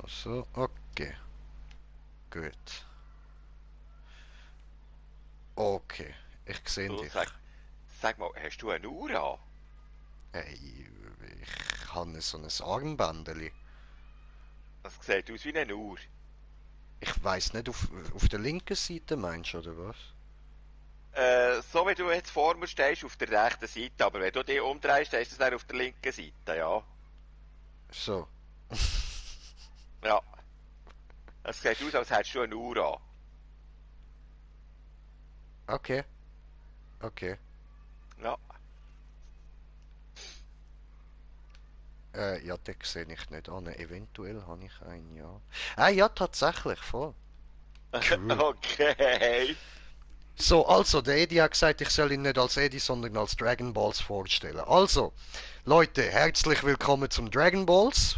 So, okay. Gut. Okay, ich sehe Du, dich. sag mal, hast du eine Uhr an? Hey, ich habe so ein Armbändeli. Das sieht aus wie eine Uhr. Ich weiß nicht, auf der linken Seite meinst du, oder was? So wie du jetzt vor mir stehst, auf der rechten Seite, aber wenn du dich umdrehst, dann ist es dann auf der linken Seite, ja. So, Ja, es sieht aus, als hättest du eine Uhr an. okay, okay. Ja, Ja, den sehe ich nicht an. Eventuell habe ich einen, ja. Ah, ja, tatsächlich, voll. Cool. okay. So, also, der Edi hat gesagt, ich soll ihn nicht als Edi, sondern als Dragon Balls vorstellen. Also, Leute, herzlich willkommen zum Dragon Balls.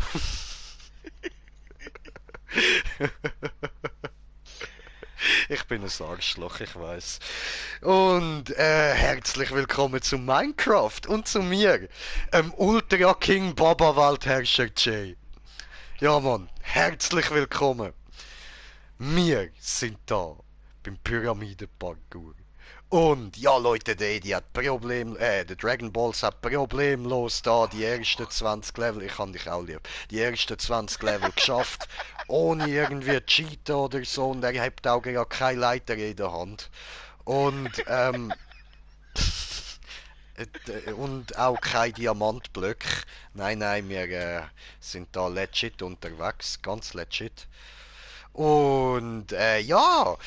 Ich bin ein Arschloch, ich weiß. Und herzlich willkommen zu Minecraft und zu mir, Ultra King Baba Weltherrscher Jay. Ja, Mann, herzlich willkommen. Wir sind da beim Pyramidenparkour. Und ja, Leute, die hat der Dragon Balls hat problemlos da die ersten 20 Level, ich kann dich auch lieb, die ersten 20 Level geschafft, ohne irgendwie Cheater oder so, und er hat auch gar keine Leiter in der Hand. Und, und auch kein Diamantblöcke. Nein, nein, wir sind da legit unterwegs, ganz legit. Und ja,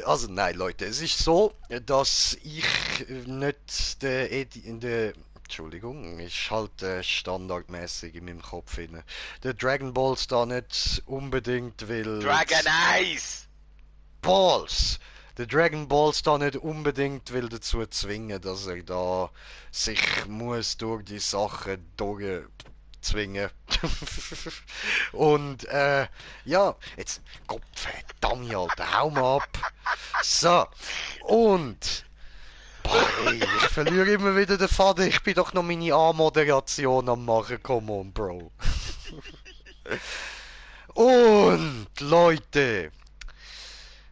also nein, Leute, es ist so, dass ich nicht Entschuldigung, ist halt standardmäßig in meinem Kopf inne. Der Dragon Balls da nicht unbedingt will. Dragon Eyes! Balls! Der Dragon Balls da nicht unbedingt will dazu zwingen, dass er da sich muss durch die Sachen durchzwingen. Und ja, jetzt Gott verdammt, Alter, hau mal ab. So, und boah, ey, ich verliere immer wieder den Faden. Ich bin doch noch meine A-Moderation am machen. Come on, Bro. Und Leute,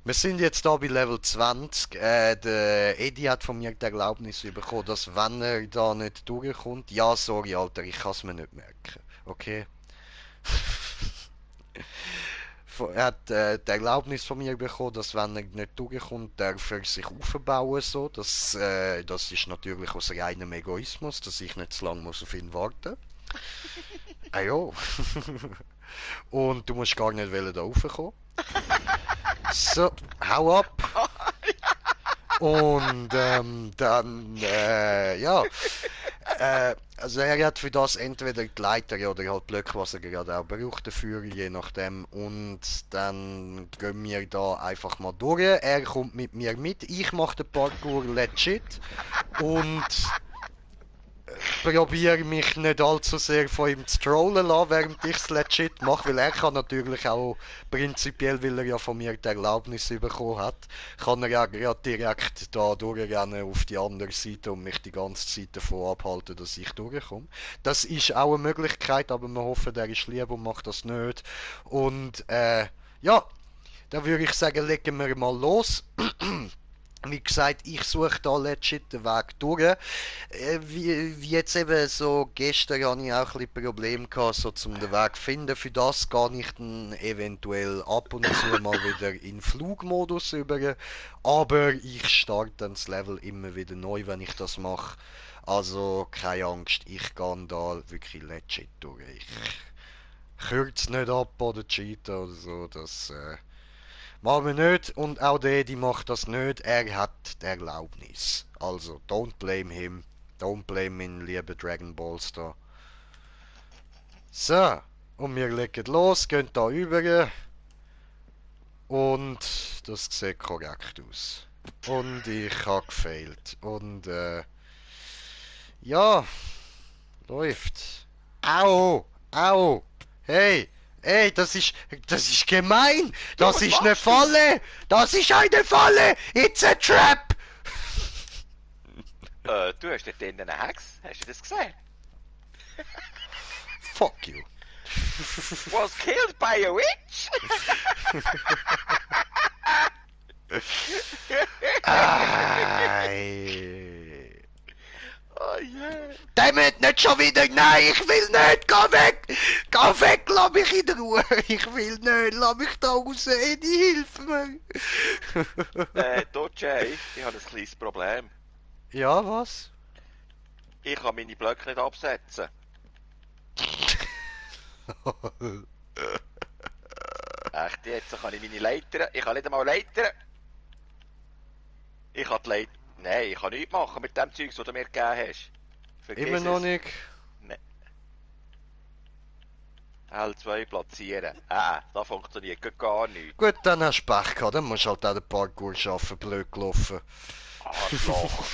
wir sind jetzt da bei Level 20. Der Edi hat von mir die Erlaubnis bekommen, dass wenn er da nicht durchkommt, ja, sorry, Alter, ich kann es mir nicht merken. Okay? Er hat die Erlaubnis von mir bekommen, dass wenn er nicht durchkommt, darf er sich aufbauen. So. Das ist natürlich aus reinem Egoismus, dass ich nicht zu lange muss auf ihn warten muss. Ah ja. Und du musst gar nicht da raufkommen. So, hau ab. Und dann, ja, also er hat für das entweder die Leiter oder halt Blöcke, was er gerade auch braucht dafür, je nachdem. Und dann gehen wir da einfach mal durch. Er kommt mit mir mit. Ich mache den Parkour legit. Und probiere mich nicht allzu sehr von ihm zu trollen lassen, während ich es legit mache, weil er kann natürlich auch, prinzipiell, weil er ja von mir die Erlaubnis bekommen hat, kann er ja gerade direkt da durchrennen auf die andere Seite und mich die ganze Zeit davon abhalten, dass ich durchkomme. Das ist auch eine Möglichkeit, aber wir hoffen, der ist lieb und macht das nicht. Und ja, da würde ich sagen, legen wir mal los. Wie gesagt, ich suche da legit den Weg durch. Wie jetzt eben so, gestern hatte ich auch ein bisschen Probleme gehabt, so zum den Weg zu finden. Für das gehe ich dann eventuell ab und zu mal wieder in Flugmodus über. Aber ich starte dann das Level immer wieder neu, wenn ich das mache. Also keine Angst, ich gehe da wirklich legit durch. Ich kürze nicht ab oder cheat oder so. Das machen wir nicht und auch der, die macht das nicht. Er hat die Erlaubnis. Also, don't blame him. Don't blame meinen lieben Dragon Balls da. So, und wir legen los, gehen da über und das sieht korrekt aus. Und ich habe gefailt. Und ja, läuft. Au! Au! Hey! Ey, das ist gemein! Du, Das was ist eine machst du? Falle! Das ist eine Falle! It's a trap! Du hast dort drinnen eine Hex. Hast du das gesehen? Fuck you. Was killed by a witch? Ei. Oh yeah. Damit nicht schon wieder. Nein, ich will nicht. Geh weg. Geh weg, lass mich in Ruhe. Ich will nicht. Lass mich da raus. Eddie, hilf mir. Du Jay, ich habe ein kleines Problem. Ja, was? Ich kann meine Blöcke nicht absetzen. Echt, jetzt kann ich meine Leitern. Ich kann nicht einmal Leitern. Ich kann die Leitern. Nein, ich kann nichts machen mit dem Zeugs, das du mir gegeben hast. Vergiss Immer noch es. nicht. Nee. L2 platzieren. Das funktioniert gar nicht. Gut, dann hast du Pech gehabt. Dann musst du halt auch den Parkour schaffen. Blöd gelaufen. Arschloch.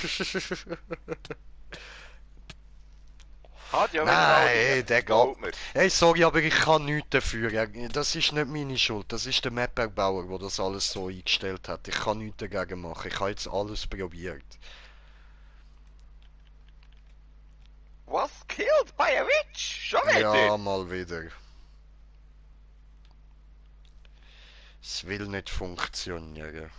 Hat ja Nein, der Glaub mir. geht. Hey, sorry, aber ich kann nichts dafür. Ja, das ist nicht meine Schuld. Das ist der Map-Erbauer, der das alles so eingestellt hat. Ich kann nichts dagegen machen. Ich habe jetzt alles probiert. Was killed by a witch? Schon wieder? Ja, mal wieder. Es will nicht funktionieren.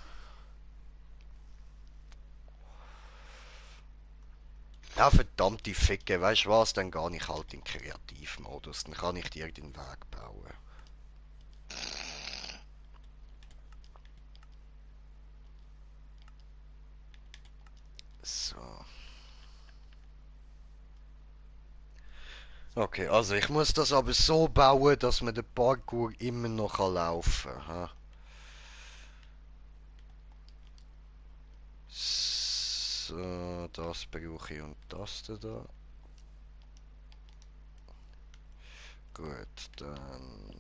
Ja, verdammte Ficke, weißt du was? Dann gehe ich halt in Kreativmodus. Dann kann ich dir den Weg bauen. So. Okay, also ich muss das aber so bauen, dass man den Parkour immer noch laufen kann. So, das brauche ich und das da. Gut, dann...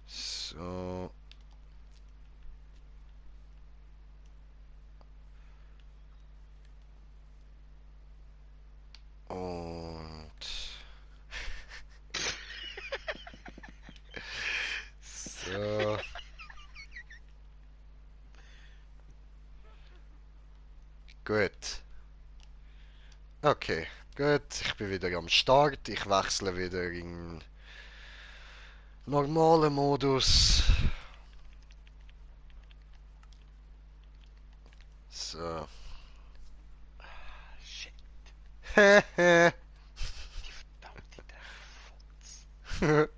So... Und... So... Gut. Okay, gut. Ich bin wieder am Start. Ich wechsle wieder in normalen Modus. So. Shit, Hehe. die verdammte Dreckfotz.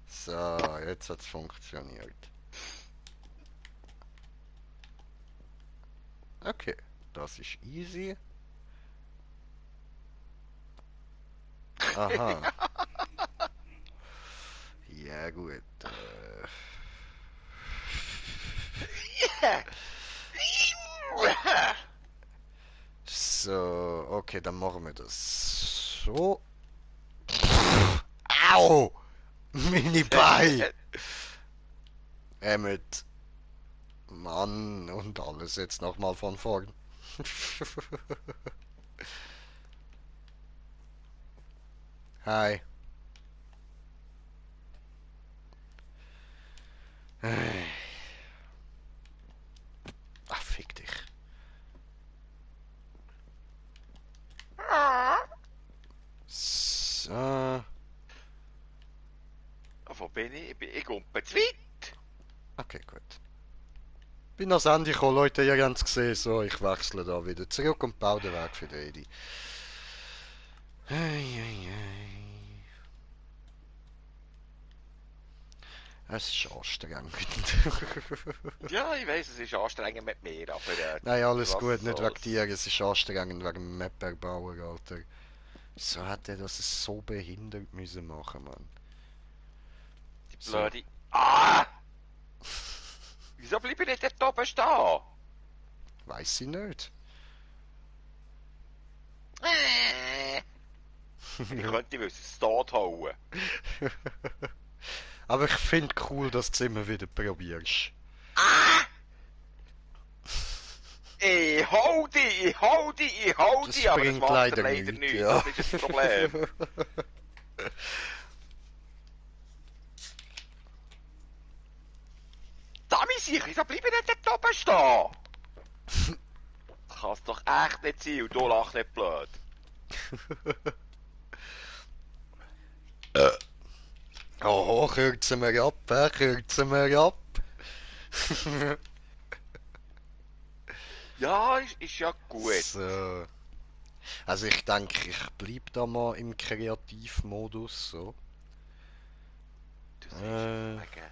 So, jetzt hat's funktioniert. Okay, das ist easy. Aha. Ja gut. So, okay, dann machen wir das so. Au! Meine Beine! Mit Mann und alles jetzt nochmal von vorn. Hi. Ach, fick dich. So. Wo bin ich? Ich kumpe zu weit. Okay, gut. Bin ans Ende gekommen, Leute, ihr habt es gesehen, so, ich wechsle da wieder zurück und baue den Weg für den Edi. Es ist anstrengend. Ja, ich weiss, es ist anstrengend mit mir, aber... Nein, alles was gut, nicht soll's. wegen dir, es ist anstrengend wegen dem Map-Erbauer, Alter. So hat er das so behindert müssen machen, Mann. Die So. blöde... Ah! Wieso bleibe ich nicht dort oben stehen? Weiß ich nicht. Ich könnte es tot hauen. Aber ich finde cool, dass du es immer wieder probierst. Ich hau dich, ich hau dich, ich hau Das dich, aber das bringt macht er leider leider nichts, nicht. ja. Das ist das Problem. Dami sich, wieso bleibe ich nicht dort oben stehen? Das kann's doch echt nicht sein und du lachst nicht blöd. Oh, kürzen wir ab, kürzen wir ab. Ja, ist ja gut. So. Also ich denke, ich bleib da mal im Kreativmodus, so. Du siehst Äh, wegen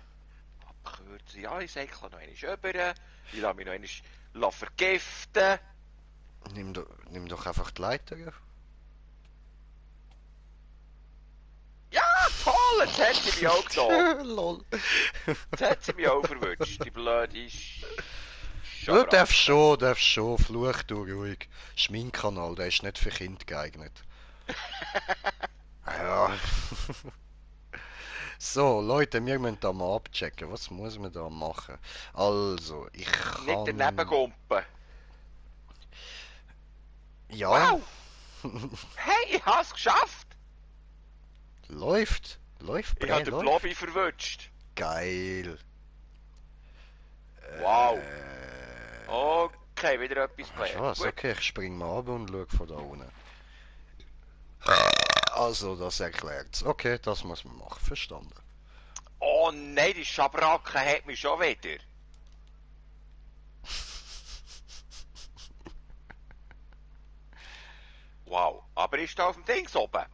abkürzen. Ja, ich säckle noch einmal rüber. Ich lasse mich noch einmal vergiften. nimm doch einfach die Leiter. Ja, toll! Jetzt hat sie mich auch genommen. Lol. Jetzt hat sie mich auch verwünscht, die blöde Du darfst Schabracke. schon, fluch du ruhig. Schminkkanal, der ist nicht für Kinder geeignet. Ja. So, Leute, wir müssen da mal abchecken. Was muss man da machen? Also, ich Nicht daneben kann... gumpen. Ja, Wow! Hey, ich hab's geschafft! läuft. Läuft, Ich hab den läuft. Blobby verwünscht. Geil. Wow. Äh, Okay, wieder etwas Weißt du gelernt. was? Gut. Okay, ich spring mal ab und schau von da unten. Also, das erklärt's. Okay, das muss man machen. Verstanden. Oh nein, die Schabracke hat mich schon wieder. Wow, aber ist da auf dem Dings oben?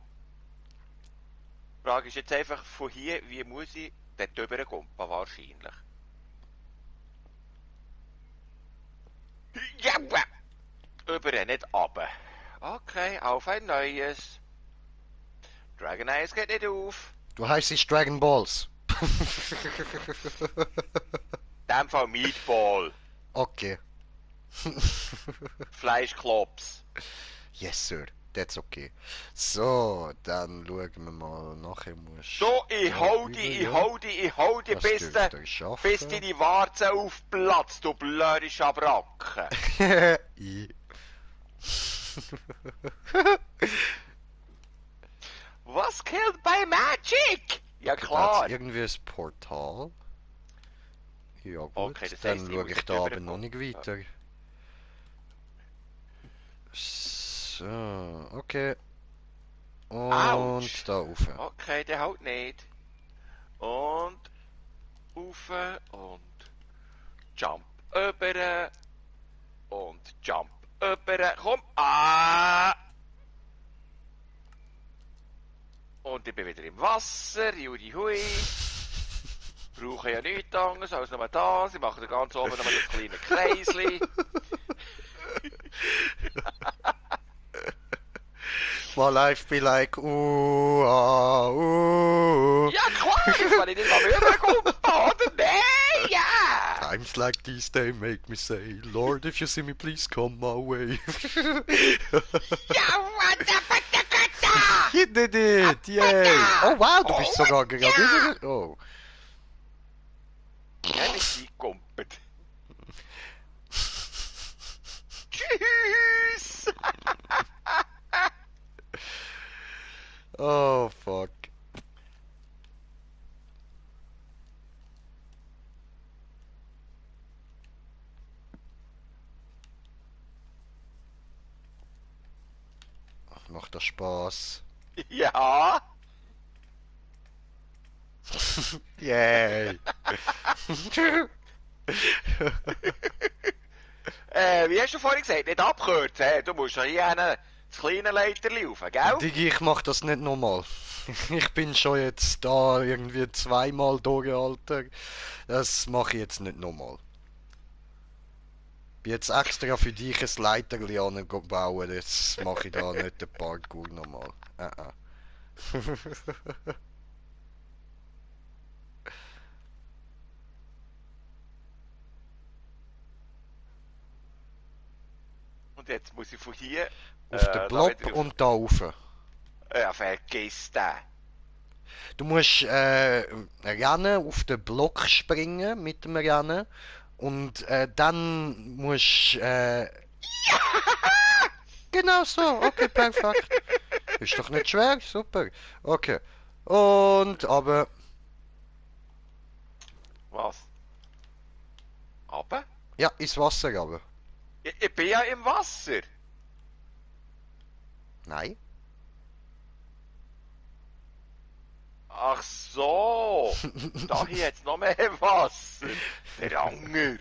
Die Frage ist jetzt einfach von hier, wie muss ich dort drüber kumpen? Wahrscheinlich. Ja, über, nicht runter. Okay, auf ein neues. Dragon Eyes geht nicht auf. Du heißt Dragon Balls. In dem Fall Meatball. Okay. Fleischklops. Yes, sir. That's okay. So, dann schauen wir mal. Nachher muss... So, ich hau die, Das bis, dürft ihr schaffen. bis deine Warze aufplatzt, du blöde Schabracke. I. Was killed by magic? Ja Da klar. hat's irgendwie ein Portal. Ja gut, Okay, das dann heisst, ich schaue muss ich nicht da aber drüber noch nicht kommen. weiter. So, okay. Und Autsch. da rauf. Okay, der haut nicht. Und rauf und jump über und jump über. Komm! Ah! Und ich bin wieder im Wasser. Juri hui. Brauche ja nichts anderes als nur das. Ich mache da ganz oben noch das kleine Kreisli. My life be like, ooh, ah, ooh. Ja klar, jetzt wenn ich nicht mal rüberkomme, oder? Nee, ja! Times like these, they make me say, Lord, if you see me, please come my way. Ja, what the fuck, You did it! Yay! Oh wow, du bist sogar gerade über... Oh. Ja, nicht eingekumpelt. Tschüss! Oh, fuck. Macht das Spaß. Ja! Yay! Wie hast du vorhin gesagt? Nicht abkürzen, hä? Du musst ja hier das kleine Leiterli rauf, gell? Digi, ich mach das nicht nochmal. Ich bin schon jetzt da irgendwie zweimal durch, Alter. Das mache ich jetzt nicht nochmal. Bin jetzt extra für dich ein Leiterli anbauen, jetzt mache ich da nicht den Parkour nochmal. Und jetzt muss ich von hier... Auf den Blob und da rauf. Ja, vergiss den. Du musst rennen, auf den Block springen mit dem Rennen und dann musst genau so, okay, perfekt. Ist doch nicht schwer, super. Okay. Und aber Was? Aber? ja, ins Wasser aber. Ich bin ja im Wasser. Nein. Ach so. Da hier jetzt noch mehr Wasser. Der Anger.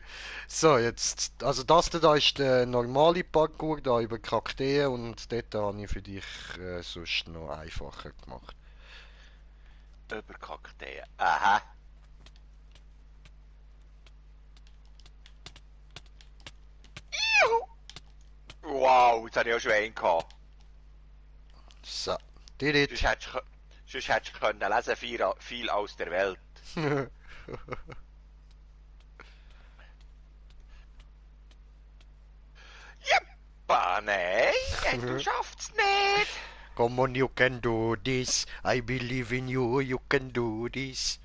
So, jetzt, also das da ist der normale Parkour da über Kakteen und dort habe ich für dich sonst noch einfacher gemacht. Über Kakteen. Aha. Juhu. Wow, jetzt habe ich auch schon einen gehabt. So, did it. Sonst hättest du können lesen, viel aus der Welt. Jeppa, nein, du schaffst nicht. Come on, you can do this. I believe in you, you can do this.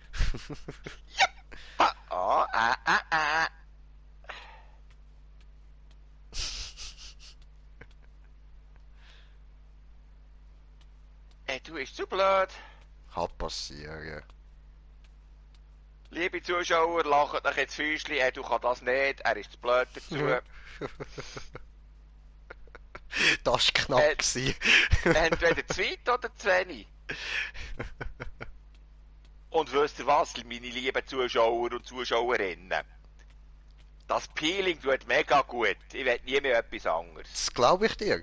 Oh, ah. Ey, du bist zu blöd. Kann passieren. Liebe Zuschauer, lacht euch ins Füßchen. Ey, du kannst das nicht. Er ist zu blöd dazu. Das war knapp. Gewesen. Entweder zu weit oder zu wenig. Und wisst ihr was, meine lieben Zuschauer und Zuschauerinnen? Das Peeling tut mega gut. Ich will nie mehr etwas anderes. Das glaube ich dir.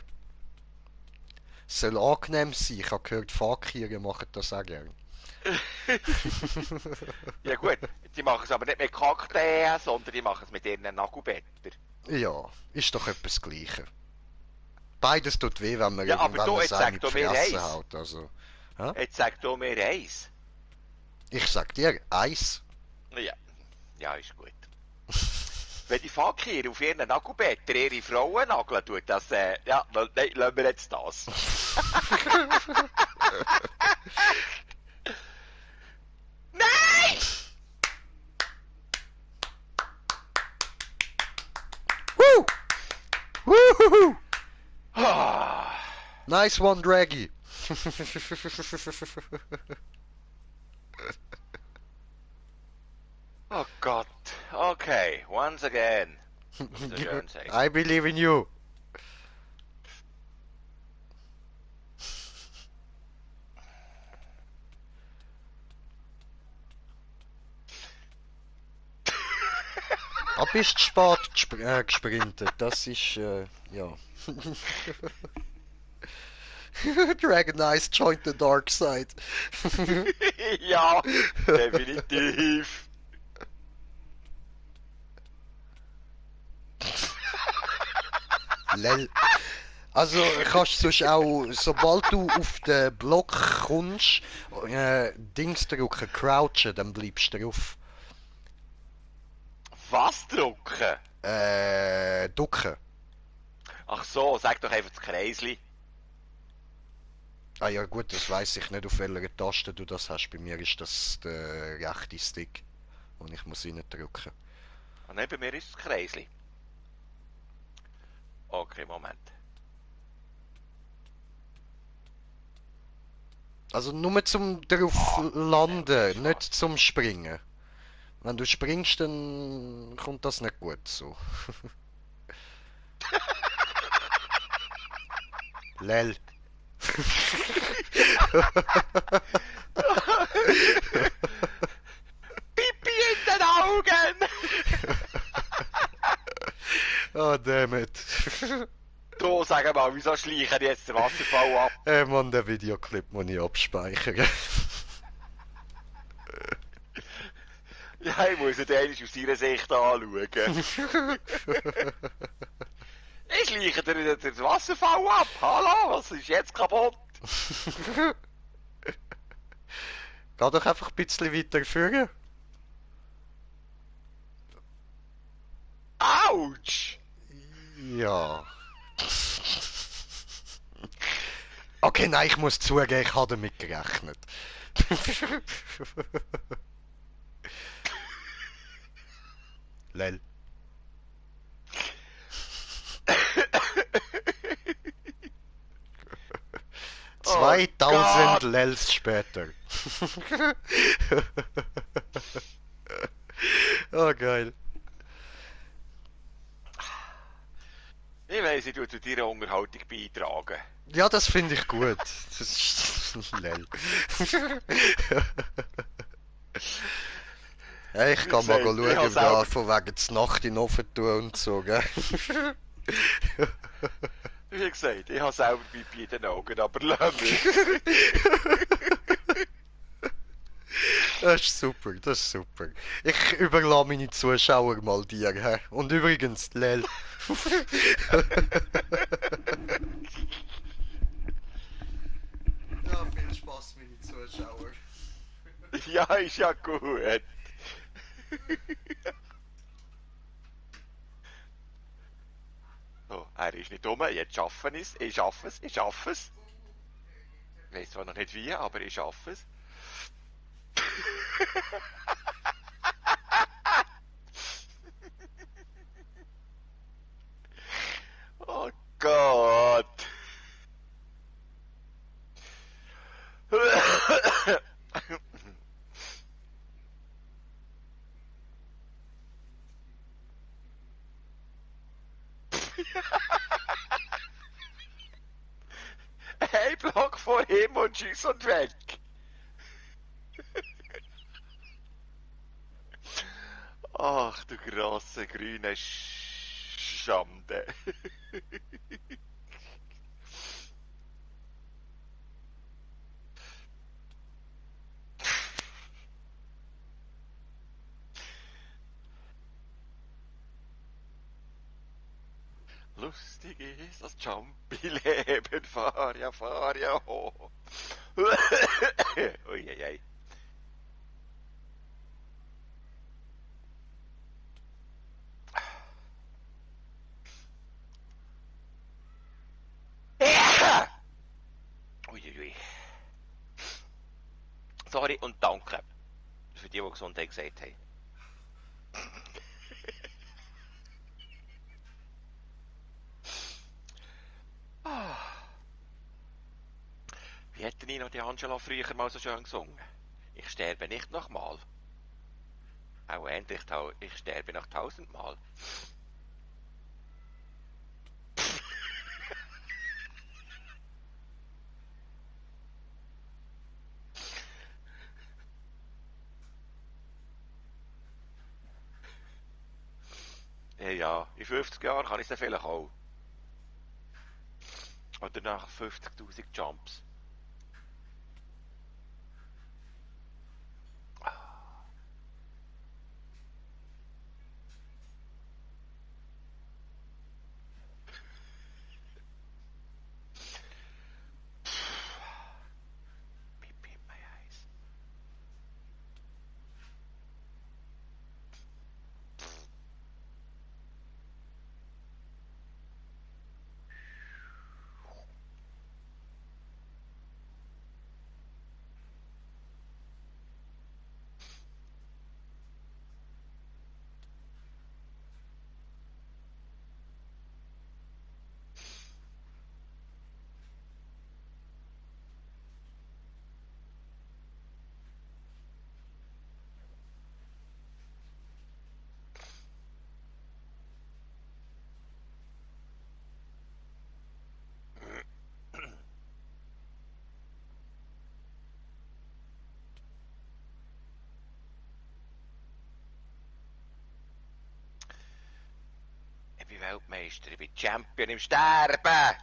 Es soll angenehm sein. Ich habe gehört, Fakire machen das auch gerne. Ja gut, die machen es aber nicht mit Kakteen, sondern die machen es mit ihren Nagelbetter. Ja, ist doch etwas Gleiche. Beides tut weh, wenn man Ja, aber irgendwann du, jetzt eine sag in die doch mir Fresse eins. haut. Also, ja? Jetzt sag du mir eins. Ich sag dir, Eis. Ja, ist gut. Wenn die Fakir auf ihren Nagelbetter ihre Frauen nageln, tut das, nein, lassen wir jetzt das. Nein! Woo! Woohoo! Ah. Nice one, Draggy. Oh Gott. Okay, once again. So schön sagen. I believe in you. Aber bist spät gesprintet, das ist, ja. Dragon Eyes joined the dark side. Ja, definitiv. Lel. Also kannst du sonst auch, sobald du auf den Block kommst, Dings drücken, crouchen, dann bleibst du drauf. Was drucken? Ducken. Ach so, sag doch einfach das Kreisli. Ah ja gut, das weiß ich nicht, auf welcher Taste du das hast. Bei mir ist das der rechte Stick und ich muss ihn drücken. Ah, nein, bei mir ist es das Kreisli. Okay, Moment. Also nur zum drauf landen, nicht zum Springen. Wenn du springst, dann kommt das nicht gut so. Lel. Pipi in den Augen! Oh, damn it. Du, sag mal, wieso schleichen die jetzt den Wasserfall ab? Mann, den Videoclip muss ich abspeichern. Ja, ich muss ihn einmal aus seiner Sicht anschauen. Ich schleiche dir den Wasserfall ab. Hallo, was ist jetzt kaputt? Geh doch einfach ein bisschen weiter führen. Autsch! Ja. Okay, nein, ich muss zugeben, ich habe damit gerechnet. Lel. Oh 2000 Gott. Lels später. Oh, geil. Ich weiss, ich tue zu deiner Unterhaltung beitragen. Ja, das finde ich gut. Das ist lel. Ja, ich Wie kann mal gesagt, schauen, ich habe ob da selber, von wegen der Nacht in den Ofen tun und so, gell? wie gesagt, ich habe selber Pipi in den Augen, aber lass mich. Das ist super, das ist super. Ich überlasse meine Zuschauer mal dir, hä? Und übrigens, lel. Ja, viel Spaß, meine Zuschauer. Ja, ist ja gut. So, er ist nicht dumm, jetzt schaffen es, ich schaffe es, ich schaffe es. Ich weiss zwar noch nicht wie, aber ich schaffe es. Oh Gott. Ein Block vor ihm und tschüss und weg. Ach du grosse grüne Schande. Lustig ist das Jumpy-Leben, fahr ja hoch. Uiuiui. Uiuiui. Sorry und danke für die Gesundheit gesagt haben. Wie hätte Nino die Angela früher mal so schön gesungen? Ich sterbe nicht nochmal. Auch endlich, ich sterbe noch 1000-mal. Ja, in 50 Jahren kann ich es dann vielleicht auch. Oder nach 50.000 Jumps. Pipi in my eyes. Ich bin Weltmeister, ich bin Champion im Sterben!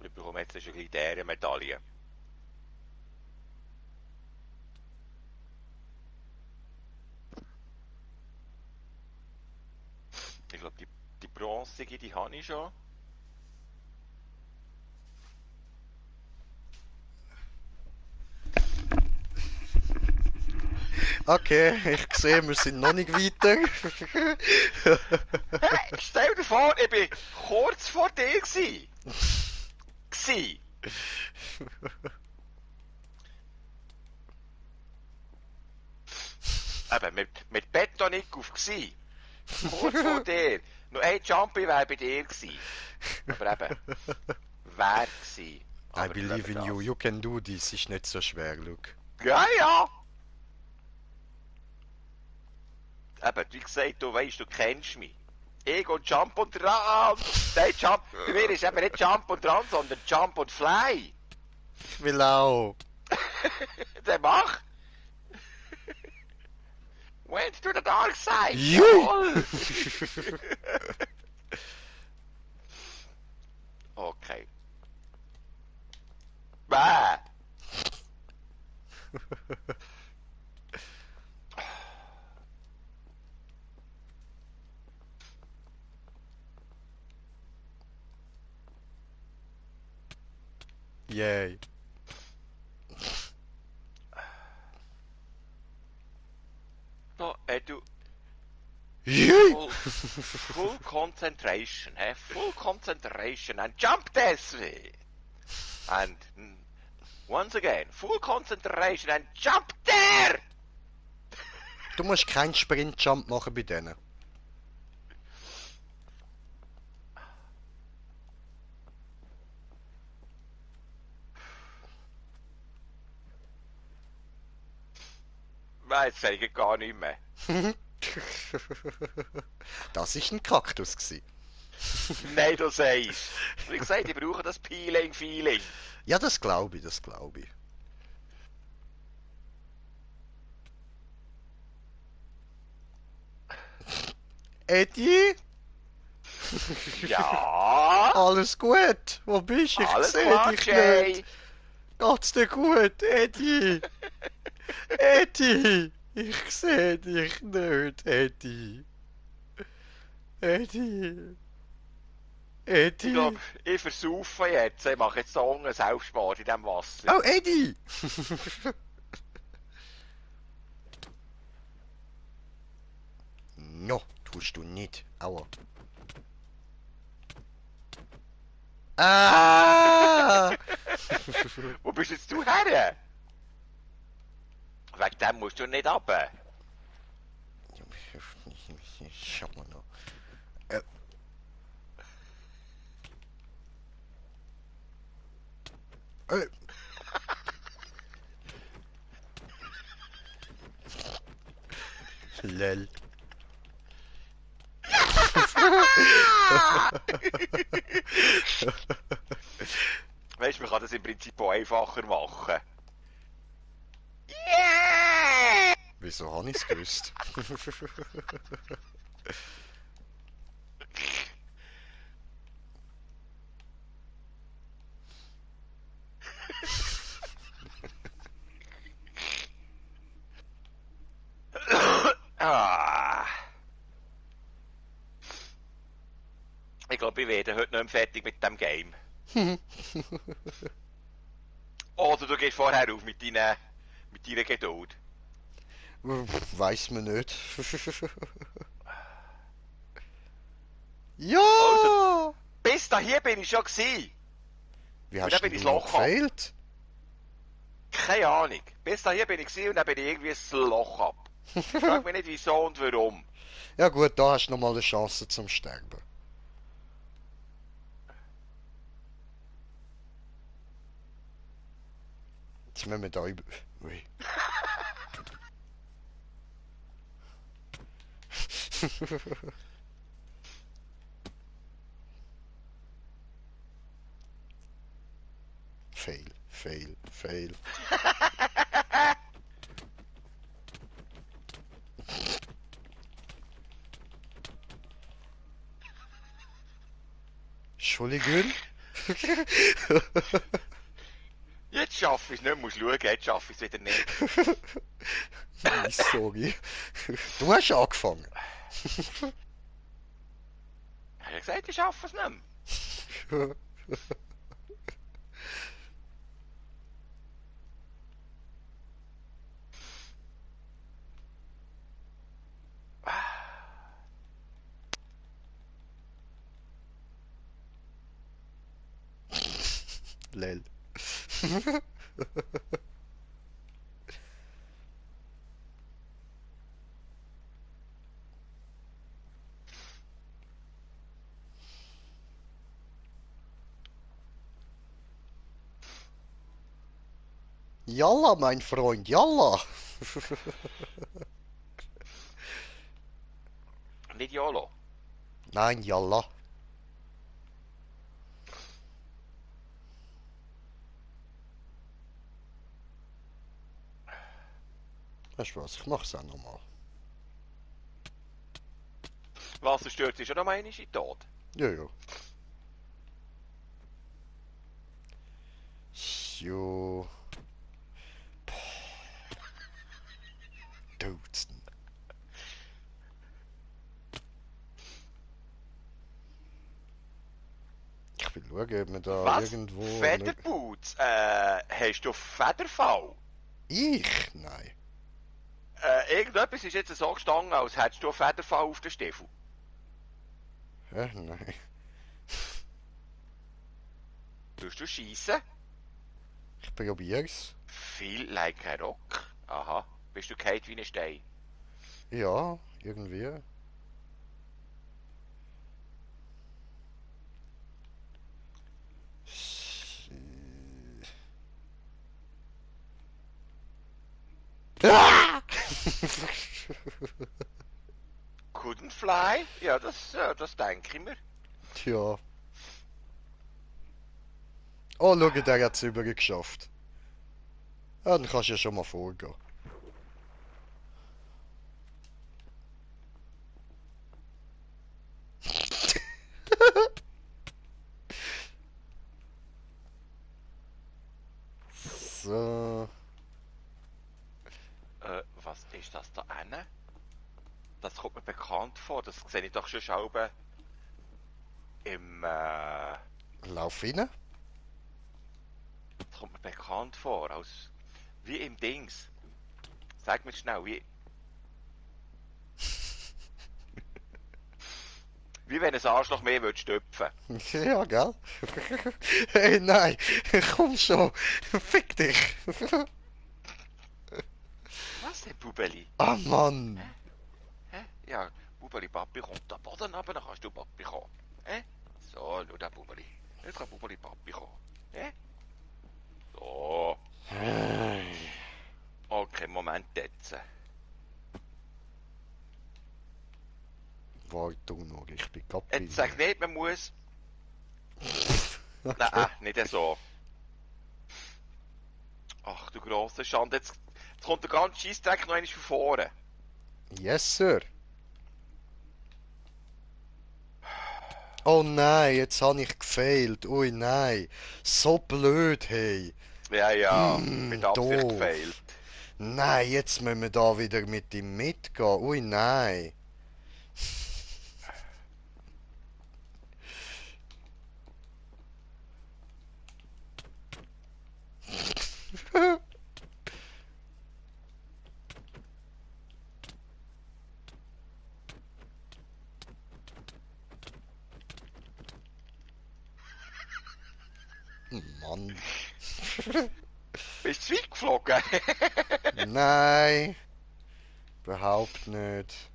Ich bekomme jetzt eine Ehrenmedaille. Ich glaube, die bronzige, die habe ich schon. Okay, ich sehe, wir sind noch nicht weiter. Hey, stell dir vor, ich bin kurz vor dir gsi. Eben, mit Betonik auf gsi. Kurz vor dir. Nur ein Jumpy wäre bei dir gsi. Aber eben, wär gsi. I Aber believe in you, das. you can do this, ist nicht so schwer, Luke. Ja, ja! Eben, wie gesagt, du weißt, du kennst mich. Ich und Jump und Run. Nein, Jump. Bei mir ist eben nicht Jump und Run, sondern Jump und Fly. Ich will auch. Dann mach. Went to the dark side. Jui! Jawohl. Okay. Bäh. Yay. So, du, Jui! full concentration, hä? Full concentration and jump this way. And once again, full concentration and jump there! Du musst keinen Sprint-Jump machen bei denen. Nein, jetzt sage ich gar nicht mehr. Das war ein Kaktus gsi. Nein, du sagst. Wie gesagt, ich brauche das Peeling-Feeling. Ja, das glaube ich, das glaube ich. Eddie? Ja, Alles gut? Wo bist du? Ich alles sehe klar, dich Jay. nicht. Geht's dir gut, Eddie? Eddie! Ich sehe dich nicht, Eddie. Eddie. Ich Eddie. glaube, ich versaufe jetzt. Ich mache jetzt so einen Selbstmord in diesem Wasser. Oh, Eddie! No, tust du nicht. Aua. Ah! Wo bist jetzt du her? Wegen dem musst du nicht runter. Schau mal noch. Äh. Lel. Weißt du, man kann das im Prinzip auch einfacher machen. Yeah! Wieso habe ich es gewusst? Ah. Ich glaube, ich werde heute nicht mehr fertig mit dem Game. Oder du gehst vorher auf mit deiner Geduld. Weiß man nicht. Ja! Also, bis dahin bin ich schon gewesen. Wie und hast dann du bin ich denn noch das Loch ab. gefehlt? Keine Ahnung. Bis dahin bin ich gewesen und dann bin ich irgendwie das Loch ab. Ich frage mich nicht wieso und warum. Ja gut, da hast du nochmal eine Chance zum Sterben. Jetzt müssen wir da über... Ui. Fail, fail, fail. Entschuldigung. Jetzt schaffe ich es nicht, musst schauen, jetzt schaffe ich es wieder nicht. Sorry. Du hast angefangen. Ich habe gesagt, ich schaffe es nicht mehr. Lel. Jalla, mein Freund, jalla. nicht YOLO. Nein, Yalla. Weißt du was, ich mach's auch nochmal. Wassersturz ist ja noch mal einmal in Tod. Ja, ja. So. Dutzend. Ich will schauen, ob wir da Was? irgendwo... Federboots? Hast du Federfall? Ich? Nein. Irgendetwas ist jetzt so gestanden, als hättest du einen Federfall auf den Stiefel. Hä? Nein. Tust du schiessen? Ich probier's. Viel like a Rock. Aha. Bist du kalt wie ein Stein? Ja, irgendwie. Ah! Couldn't fly? Ja, das denke ich mir. Tja. Oh, schau, der hat's übergeschafft. Ja, dann kannst du ja schon mal vorgehen. So. Was ist das da hinten? Das kommt mir bekannt vor. Das sehe ich doch schon oben im... Lauf rein. Das kommt mir bekannt vor. Als, wie im Dings. Sag mir schnell, wie... Wie wenn ein Arschloch mehr würde stopfen. Ja, gell? Hey, nein, komm schon. Fick dich. Was denn, Bubeli? Ah, Mann. Hä? Ja, Bubeli, Papi kommt da Boden runter, dann kannst du Papi kommen. Hä? So, schau da, Bubeli. Jetzt kann Bubeli Papi kommen. Hä? So. Okay, Moment jetzt. Warte noch, ich bin Kapi. Jetzt sag nicht, man muss... Nein, nicht so. Ach du grosse Schande, jetzt kommt der ganze Scheissdreck noch einmal von vorne. Yes, sir. Oh nein, jetzt habe ich gefailt. Ui nein. So blöd, hey. Ja, mit Absicht doof. gefailt. Nein, jetzt müssen wir da wieder mit ihm mitgehen. Ui nein. Mann. Bist du weit geflogen? Nein. Überhaupt nicht.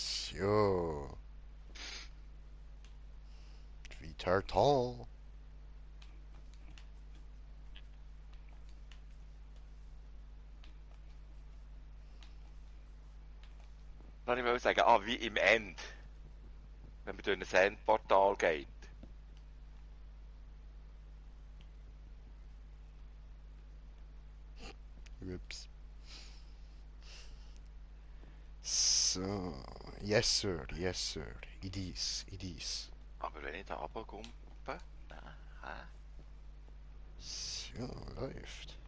So. Tartan. Dann ich wollte sagen, wie im End. Wenn man durch ein Endportal geht. Ups. So. Yes, sir. Yes, sir. It is. It is. Aber wenn ich da runterkumpe... So, läuft.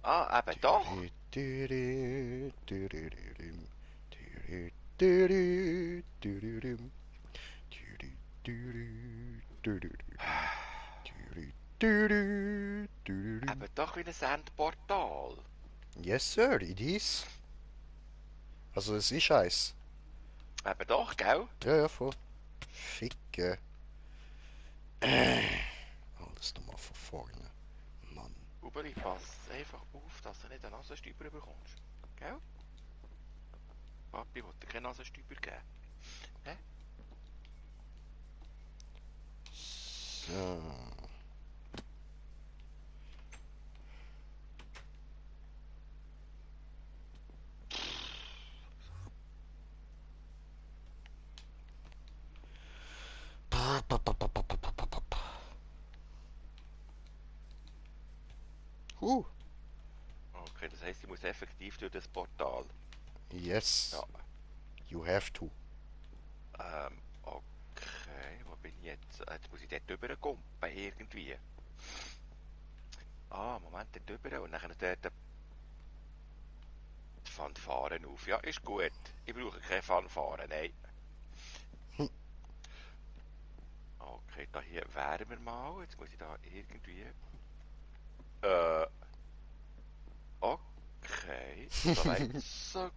Eben doch. Eben doch wie ein Endportal. Yes, sir, it is. Also, es ist eins. Eben doch, gell? Ja, ja, voll. Ficke. Alles nochmal von vorne. Mann. Uberi, pass einfach auf, dass du nicht einen Nasenstüber bekommst. Gell? Papi wollte keine Nasenstüber geben. Hä? So. Uh, Okay, das heisst, ich muss effektiv durch das Portal. yes, Ja. you have to. Okay, wo bin ich jetzt? Jetzt muss ich dort drüber kumpen, irgendwie. Ah, Moment, dort drüber und dann dort die Fanfaren auf. Ja, ist gut. Ich brauche keine Fanfaren, nein. Okay, da hier wären wir mal. Jetzt muss ich da irgendwie... Okay. Soweit so...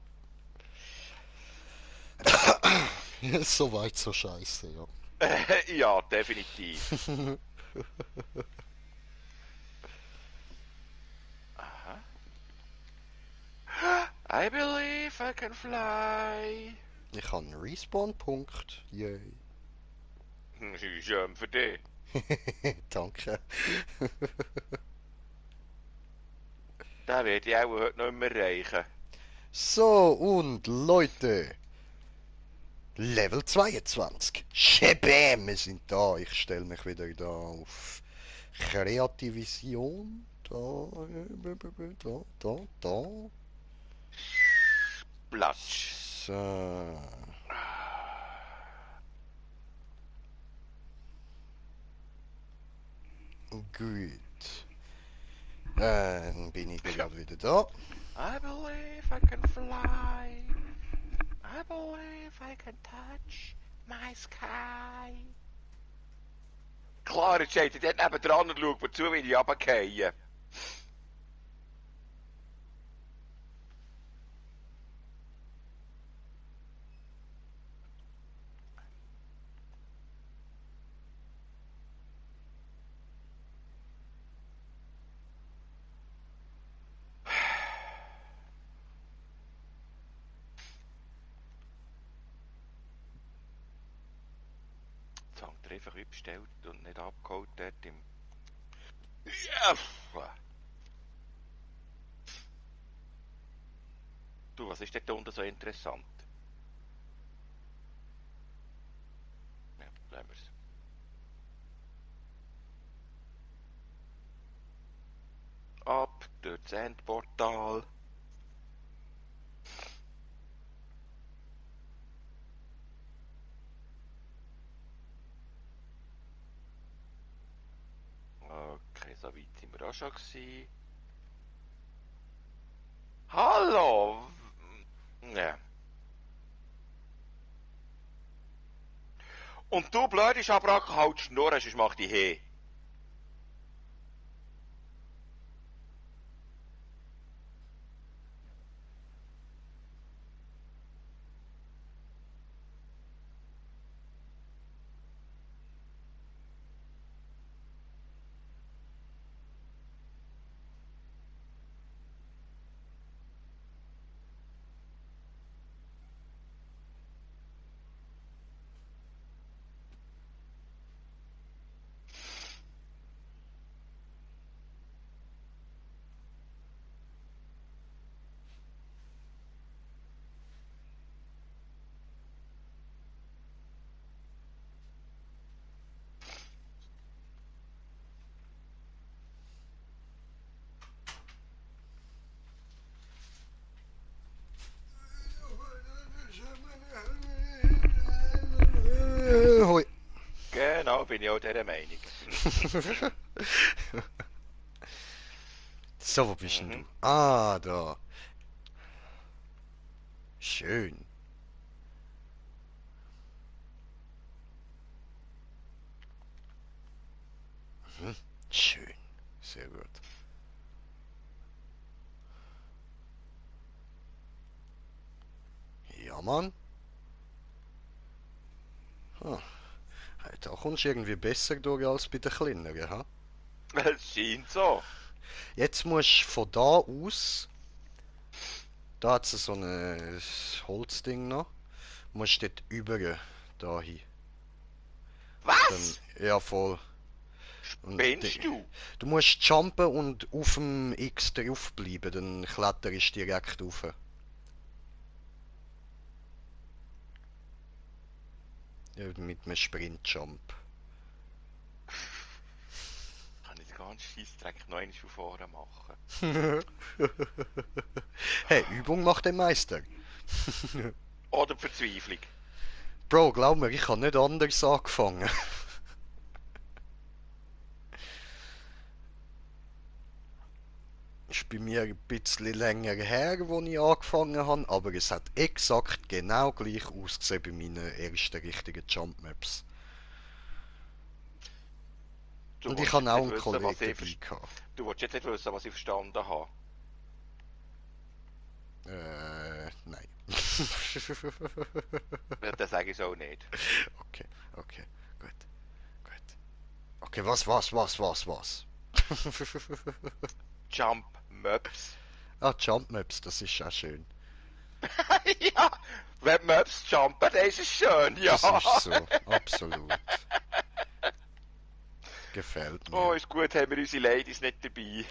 Soweit so scheiße, ja. Ja, definitiv. Aha. I believe I can fly. Ich habe einen Respawn-Punkt. Yay. Schön für dich. Danke. Den werde ich auch heute noch immer erreichen. So, und Leute. Level 22. Schäbäm, wir sind da. Ich stelle mich wieder da auf Kreativision. Da. Platsch. So. Gut. Dann bin ich gerade wieder da. I believe I can fly. I believe I can touch my sky. Klar, jetzt steht er dort nebendran und schaut mir zu, wie ich runtergehe. Jetzt haben wir einfach bestellt und nicht abgeholt dort im... Ja! Du, was ist dort unten so interessant? Ja, lassen wir's. Ab durch das Endportal. Okay, so weit sind wir auch schon gewesen. Hallo! Ja. Und du blöde Schabracke, halt die Schnur, sonst mach dich he. Hoi. Genau, bin ich auch dieser Meinung. So, wo bist denn du? Mhm. Ah, da. Schön. Schön. Sehr gut. Ja, Mann. Ah, da kommst du irgendwie besser durch als bei den kleineren, ha? Es scheint so. Jetzt musst du von da aus Da hat es so ein Holzding noch. Du musst dort über da hin. Dann, Was? ja, voll. Und Spinnst du? du musst jumpen und auf dem X drauf bleiben, dann kletterst du direkt rauf. Ja, mit einem Sprint-Jump. Kann ich den ganzen Scheissdreck noch einmal von vorne machen? Hey, Übung macht den Meister. Oder Verzweiflung? Bro, glaub mir, ich habe nicht anders angefangen. Ist bei mir ein bisschen länger her, wo ich angefangen habe, aber es hat exakt genau gleich ausgesehen bei meinen ersten richtigen Jump Maps. Du Und ich willst habe jetzt auch nicht einen wissen, was Kollegen ich dabei gehabt. Du willst jetzt nicht wissen, was ich verstanden habe. Nein. Ja, das sage ich so nicht. Okay, okay, gut, gut. Okay, was? Jump Maps. Ah, Jump Maps, das ist auch schön. Ja, wenn Maps jumpen, dann ist es schön, ja. Das ist so, absolut. Gefällt Oh, mir. ist gut, haben wir unsere Ladies nicht dabei.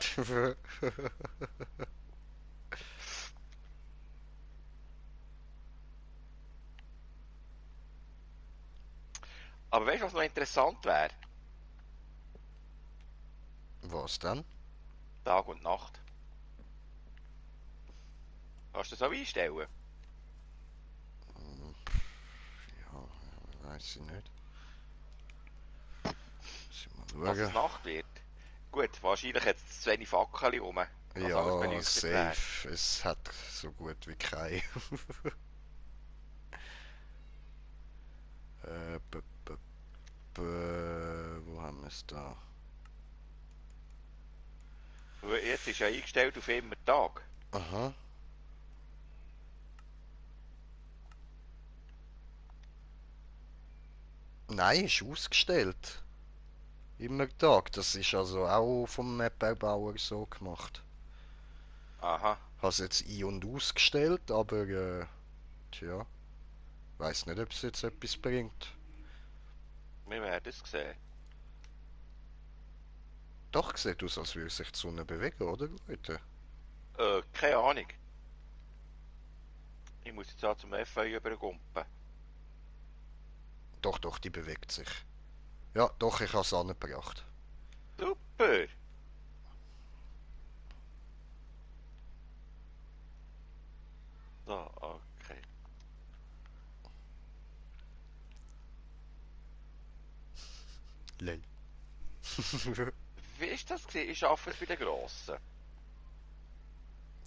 Aber weißt du, was noch interessant wäre? Was dann? Tag und Nacht. Kannst du das so einstellen? Ja, weiß ich nicht. Muss ich mal Dass es schauen. Nacht wird? Gut, wahrscheinlich hat es zu wenig Fackel rum, dass alles Ja, beleuchtet wäre. safe. Es hat so gut wie keine. B -b -b Wo haben wir es da? Jetzt ist ja eingestellt auf immer Tag. Aha. Nein, ist ausgestellt. Immer Tag. Das ist also auch vom Map-Erbauer so gemacht. Aha. Ich habe es jetzt ein- und ausgestellt, aber tja, weiß nicht, ob es jetzt etwas bringt. Wir werden es sehen. Doch, sieht aus, als würde sich die Sonne bewegen, oder Leute? Keine Ahnung. Ich muss jetzt auch zum FI übergumpen. Doch, die bewegt sich. Ja, doch, ich habe es angebracht. Super! So, okay. Lei. Wie ist das gewesen? Ich arbeite bei den Grossen.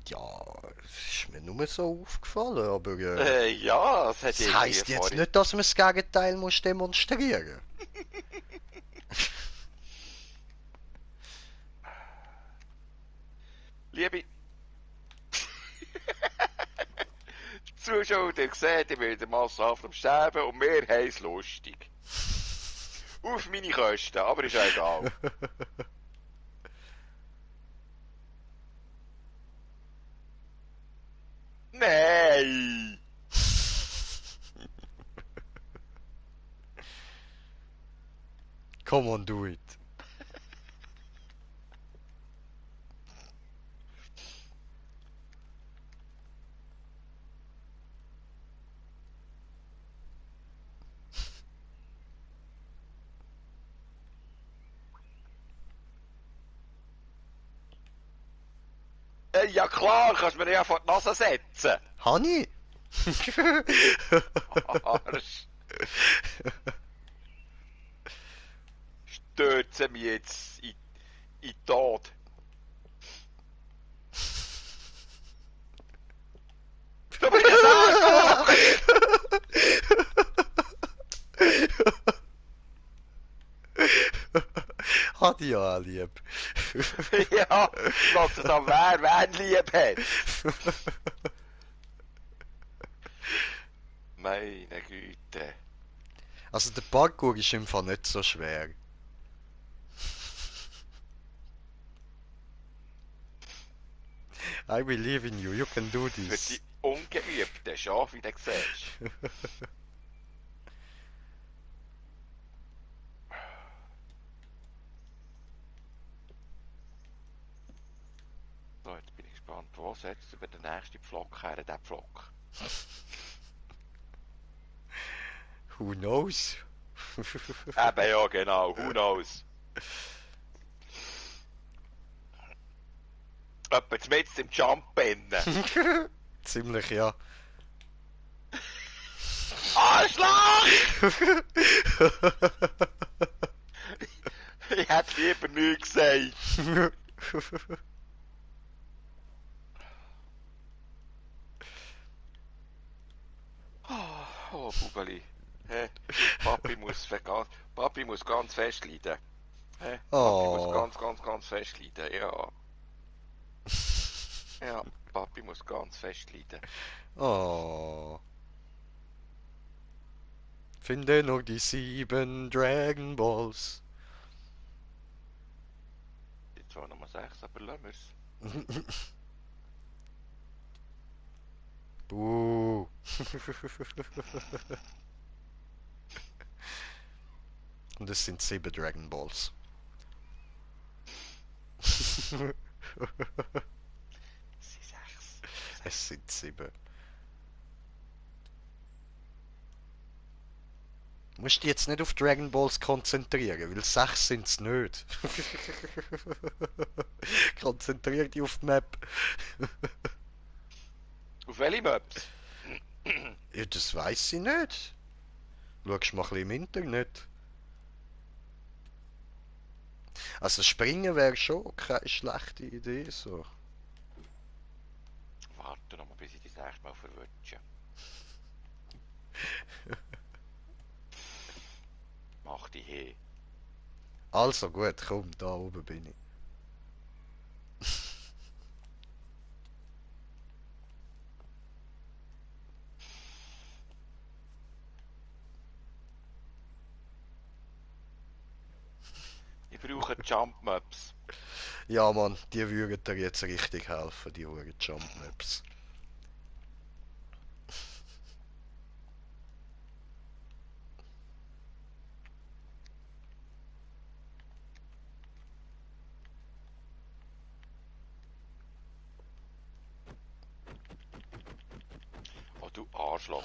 Ja, ist mir nur so aufgefallen, aber Ja, es hat das irgendwie heisst jetzt vorhin... nicht, dass man das Gegenteil muss demonstrieren. Liebe Zuschauer, ihr seht, ich bin wieder massenhaft am Sterben und wir haben es lustig. Auf meine Kosten, aber ist ja egal. Nein! Come on, do it. Ja klar, kannst du mir ja vor die Nase setzen. Honey? Arsch. Stürzen mich jetzt in den Tod. Du bist gesagt! Hat ja lieb. Ja, fragst du dann, wer lieb hat? Meine Güte. Also der Parkour ist im Fall nicht so schwer. I believe in you, you can do Für this. die Ungeübten, schon, wie du siehst. So, jetzt bin ich gespannt, wo setzt über den nächsten Pflock her, der Pflock? Who knows? Eben ja, genau, who knows? Etwa mitten im Jump innen. Ziemlich, ja. Arschloch! Ich hätte lieber nichts gesagt. Oh, Bubeli. Hey, Papi muss ganz fest leiden. Hey, Papi muss Oh. ganz fest leiden, ja. Ja, Papi muss ganz fest leiden. Oh. Finde nur die 7 Dragon Balls. Die zwar Nummer 6, aber lassen wir's. Buh. Und es sind 7 Dragon Balls. Sie 6. Es sind 7. Du musst dich jetzt nicht auf Dragon Balls konzentrieren, weil 6 sind es nicht. Konzentrier dich auf die Map. Auf welche Maps? Ja, das weiss ich nicht. Schau mal ein bisschen im Internet. Also springen wäre schon keine schlechte Idee, so. Warte noch mal, bis ich dich das nächste Mal verwünsche. Mach die hin. Also gut, komm, da oben bin ich. Ich brauche Jump Maps. Ja, Mann, die würden dir jetzt richtig helfen, die Huren Jump Maps. Oh, du Arschloch.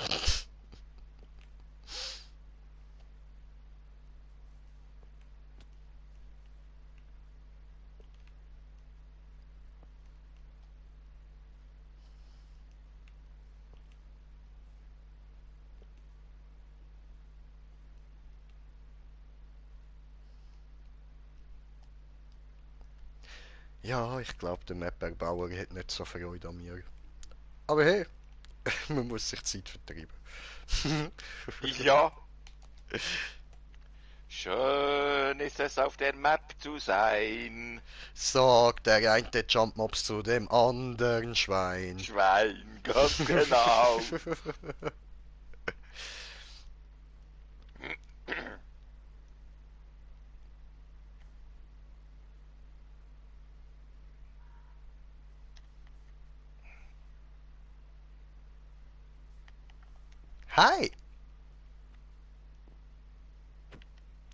Ja, ich glaube, der Map-Erbauer hat nicht so Freude an mir. Aber hey, man muss sich Zeit vertreiben. Ja. Schön ist es auf der Map zu sein. Sagt der eine Jump Mobs zu dem anderen Schwein. Schwein, ganz genau. Hi!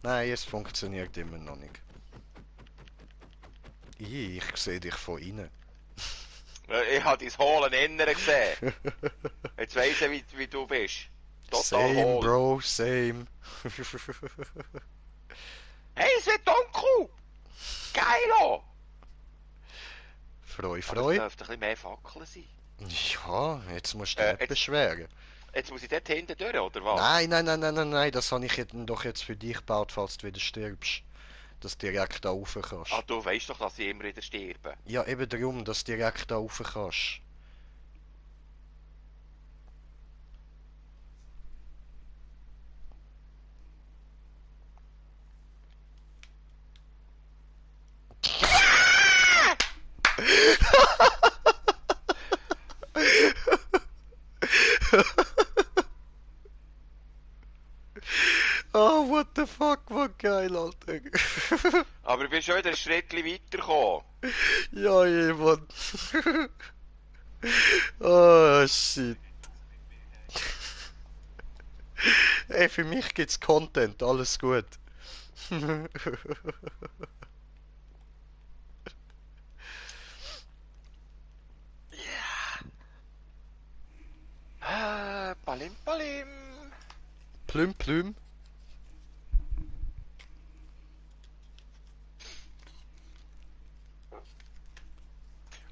Nein, es funktioniert immer noch nicht. Ich sehe dich von innen. Ich habe dein hohlen Innere gesehen. Jetzt weiss ich, wie du bist. Total Same, hohl. Bro, same. Hey, es wird dunkel! Geilo! Freu, Aber es freu. dürfte ein bisschen mehr Fackeln sein. Ja, jetzt musst du dich nicht jetzt- beschweren. Jetzt muss ich dort hinten durch, oder was? Nein, das habe ich doch jetzt für dich gebaut, falls du wieder stirbst. Dass du direkt da rauf kannst. Ah, du weißt doch, dass ich immer wieder sterbe. Ja, eben darum, dass du direkt da rauf kannst. Oh, what the fuck, was geil, Alter. Aber ich bin schon wieder ein Schritt weitergekommen. Ja, jemand. Oh, shit. Ey, für mich gibt's Content, alles gut. Palim Palim. Plüm, plüm.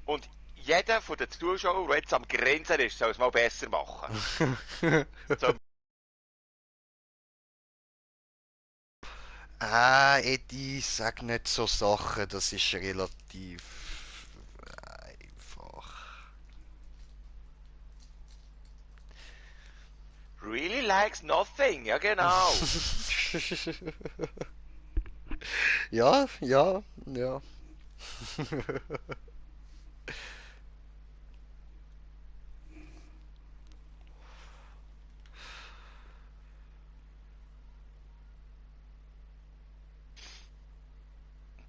Und jeder von den Zuschauern, der jetzt am Grinsen ist, soll es mal besser machen. So, Eddie, sag nicht so Sachen, das ist relativ einfach. really likes nothing. Ja, genau. Ja, ja, ja.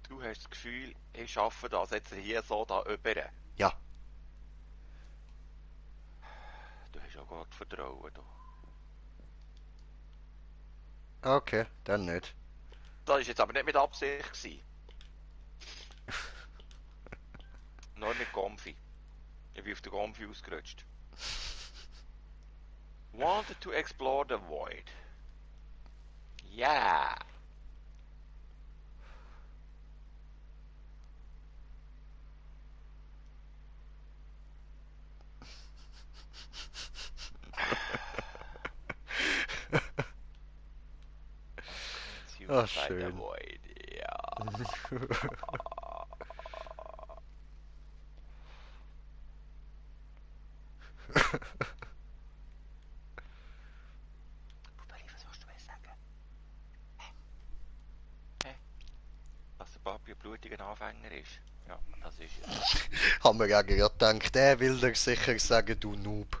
Du hast das Gefühl, ich schaffe das jetzt hier so da über. Ja, Du hast ja Gott Vertrauen. Du. okay, dann nicht. Das war jetzt aber nicht mit Absicht gewesen. Nur mit Comfy. Ich bin auf den Comfy ausgerutscht. Wanted to explore the void. Yeah. Ah, Consumed by the schön. void. Ja. Pupeli, was willst du mir sagen? Hä? Dass der Papi ein blutiger Anfänger ist. Ja, das ist er. Haben wir ja gerade gedacht, der will dir sicher sagen, du Noob.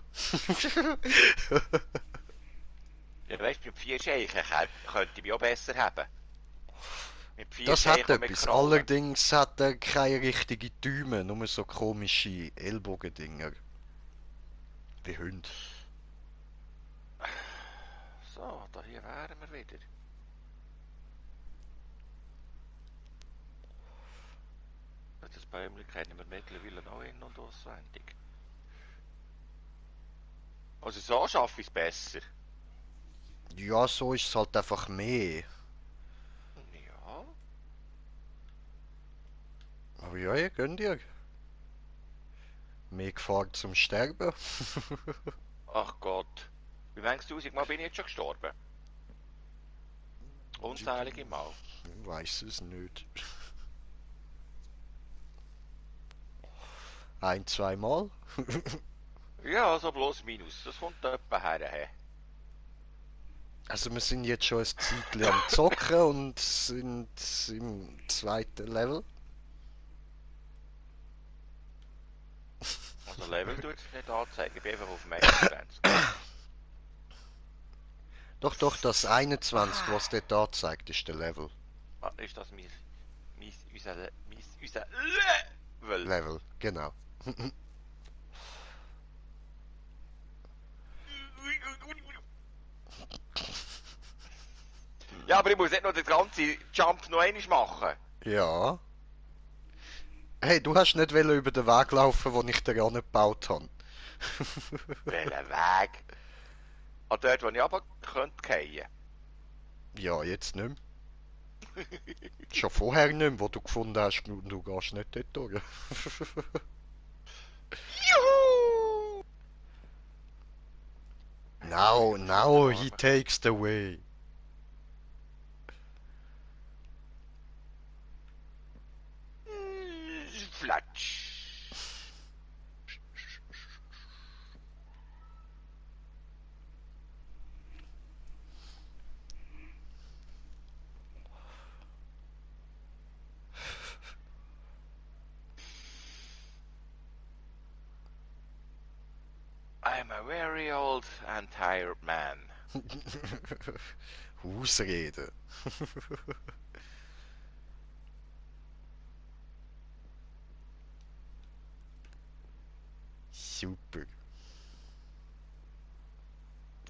Ja, weißt du, mit 4 Scheichen könnte ich mich auch besser haben. Mit 4 Das hat Scheichen und mit etwas. Krallen. Allerdings hat er keine richtigen Däume, nur so komische Ellbogendinger. Wie Hunde. So, da hier wären wir wieder. Das Bäumchen kennen wir mittlerweile noch in- und auswendig. Also so schaffe ich es besser. Ja, so ist es halt einfach mehr. Ja. Aber ja, ihr gönnt ihr. Mehr Gefahr zum Sterben. Ach Gott. Wie manches tausendmal bin ich jetzt schon gestorben? Unzählige Mal. Ich weiß es nicht. Ein, zweimal. Ja, so bloß minus. Das kommt etwa her. He. Also wir sind jetzt schon ein Zeitchen am Zocken und sind im zweiten Level. Also Level tut es nicht anzeigen. Ich bin einfach auf dem 21. Doch, doch, das 21, was dort anzeigt, ist der Level. Ah, ist das unser Level? Level, genau. Ja, aber ich muss nicht noch den ganzen Jump noch einmal machen. Ja. Hey, du hast nicht wollen über den Weg laufen, den ich dir angebaut habe. Welchen Weg? An dort, wo ich aber könnte fallen. Ja, jetzt nicht mehr. Schon vorher nicht mehr, wo du gefunden hast, du gehst nicht dort durch. Juhu! Now he takes the way. Flatsch. I'm a very old and tired man. Ausreden. Super.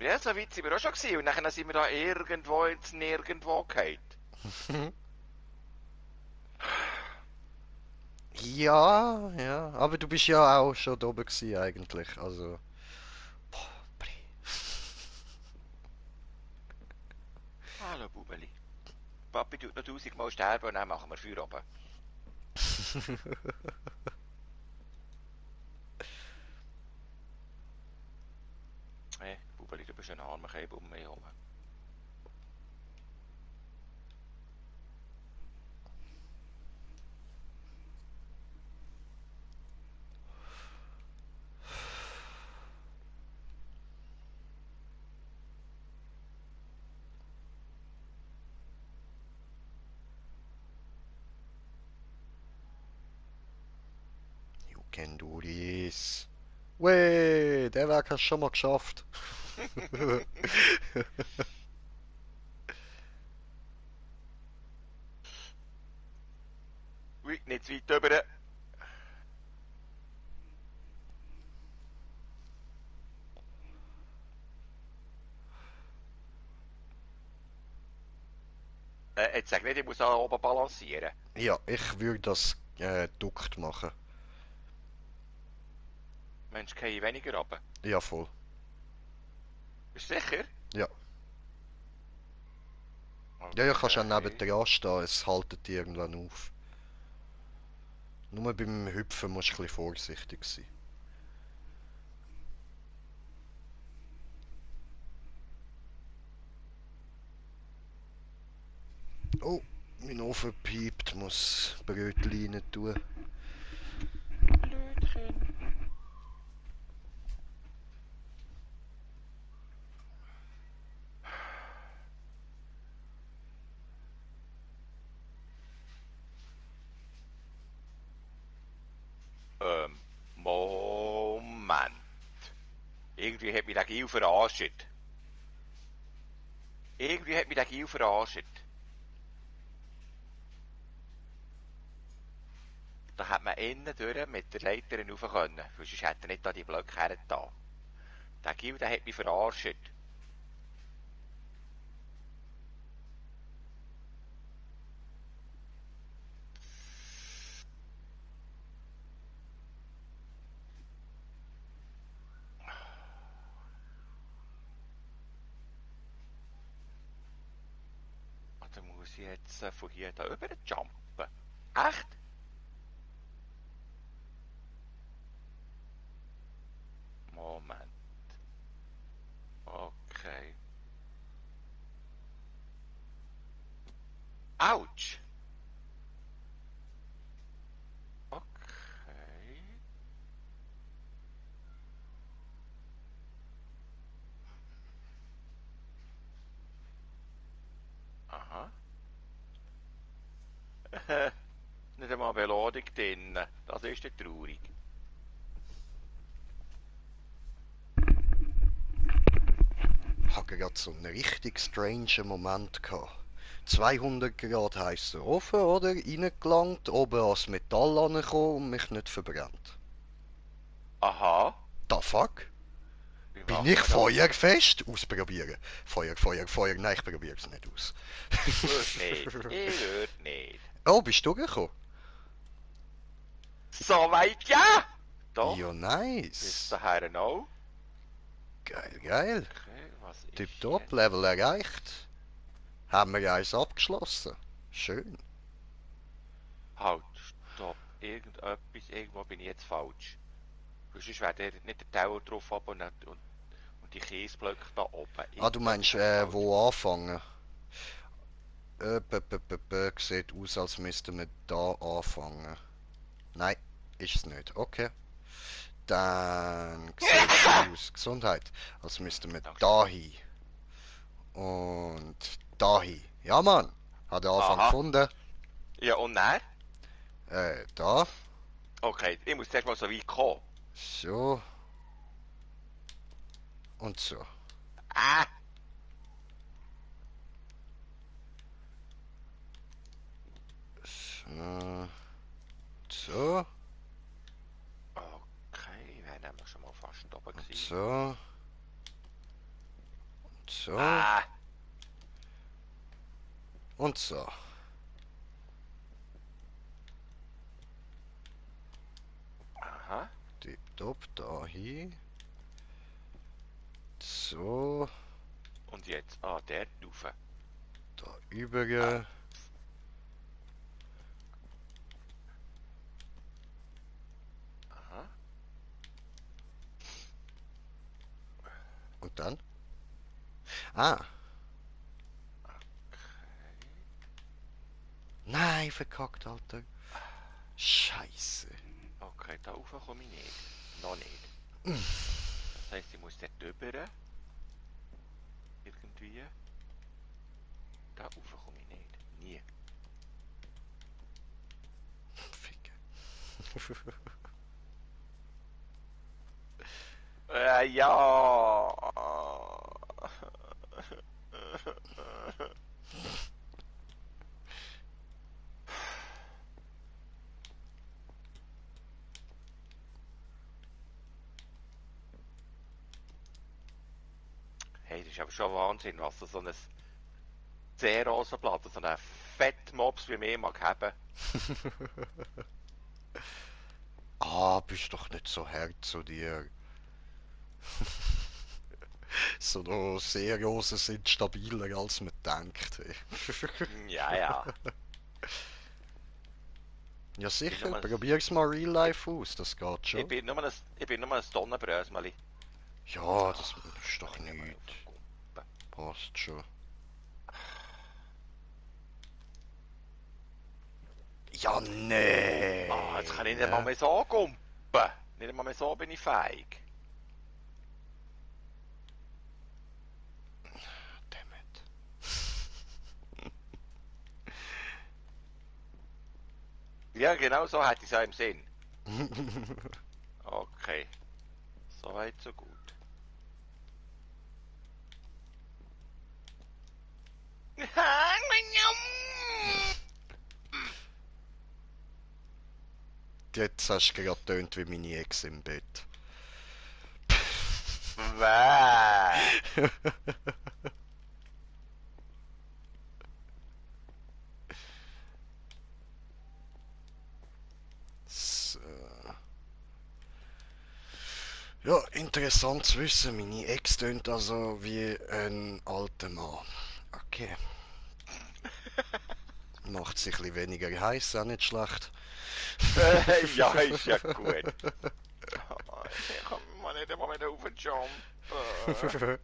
Ja, so weit sind wir auch schon gewesen. Und nachher sind wir da irgendwo ins Nirgendwo gefallen. Ja, ja, aber du bist ja auch schon da oben gewesen eigentlich, also... Boah, Bre. Hallo, Bubeli. Papi tut noch 1000 Mal sterben und dann machen wir Feuer oben. Hey, Bubeli, du bist ein armer Käse um mich herum. You can do this. Weh, der Weg hast du schon mal geschafft. Ui, nicht zu weit rüber. Jetzt sag nicht, ich muss da oben balancieren. Ja, ich würde das Dukt machen. Mensch, gehe ich weniger runter. Ja, voll. Bist du sicher? Ja. Ja, ja, kannst auch neben dir anstehen, es haltet dich irgendwann auf. Nur beim Hüpfen musst du ein bisschen vorsichtig sein. Oh, mein Ofen piept, muss Brötchen rein tun. Blödchen. Moment. Irgendwie hat mich der Gil verarscht. Irgendwie hat mich der Gil verarscht. Da hat man innen durch mit der Leiter rauf können. Weil sonst hätte er nicht da die Blöcke hergetan. Der Gil, der hat mich verarscht. Ah, dann muss ich jetzt von hier da rüber jumpen. Echt? Moment. Okay. Autsch! Okay. Aha. Nicht einmal Beladung drin. Das ist ja traurig. Ich hatte gerade so einen richtig strangen Moment gehabt. 200 Grad heißer Ofen, oder? Reingelangt, oben ans Metall angekommen und mich nicht verbrannt. Aha. Da fuck? Wie Bin macht ich man das? feuerfest? Ausprobieren. Feuer, Feuer, Feuer. Nein, ich probiere es nicht aus. Würde nicht. Ich würde nicht. Oh, bist du gekommen? Soweit ja! Ja, Doch. Bis nice. dahin auch. Geil, geil. Okay, was ist Tipptopp, jetzt? Level erreicht. Haben wir eins abgeschlossen. Schön. Halt, stopp. Irgendwo bin ich jetzt falsch. Weil sonst wäre nicht der Tower drauf oben und die Kiesblöcke da oben. Ah, du Irgendetwas meinst, habe ich falsch wo gemacht. anfangen? Sieht aus, als müssten wir da anfangen. Nein, ist es nicht. Okay. Dann sieht es aus, Gesundheit, als müssten wir Dankeschön. da hin. Und da hin. Ja, Mann. Hat den Anfang Aha. gefunden. Ja, und dann? Da. Okay, ich muss zuerst mal so weit kommen. So. Und so. Ah! So. So. Okay, wir nehmen schon So. So. Ah, Und so. aha. Tipptopp, da hin. So. Und jetzt, der rauf. Da über. Aha. Und dann? Ah. Nein, verkackt, Alter. Scheiße. Okay, da rauf komme ich nicht. Noch nicht. Das heisst, ich muss dort drüber. Irgendwie. Da rauf komme ich nicht. Nie. Ficken. Ja. Hey, das ist aber schon Wahnsinn, was so ein C-Rosenblatt, so ein Fettmops wie mir mag haben. Ah, bist doch nicht so hart zu dir. So no, Serien sind stabiler als man denkt. Hey. Ja, ja. Ja Ich bin sicher, nur ein, probier's mal real life aus, das geht ich schon. bin nur ein, ich bin nur ein Sonnenbrösmeli. Ja, das ist doch Kann ich nicht mal nichts. aufgumpen. Passt schon. Ja, nee. Ah, jetzt kann ich nicht mal mehr so gumpen. Nicht mal mehr so bin ich feig. Dammit. Ja, genau so hätte ich es auch im Sinn. Okay. So weit, so gut. Jetzt hast du gerade getönt wie meine Ex im Bett. Bäh. So. Ja, interessant zu wissen. Meine Ex tönt also wie ein alter Mann. Okay. Macht sich ein bisschen weniger heiß, auch nicht schlecht. Ja, ist ja gut. Ich kann mal nicht einmal wieder raufjumpen.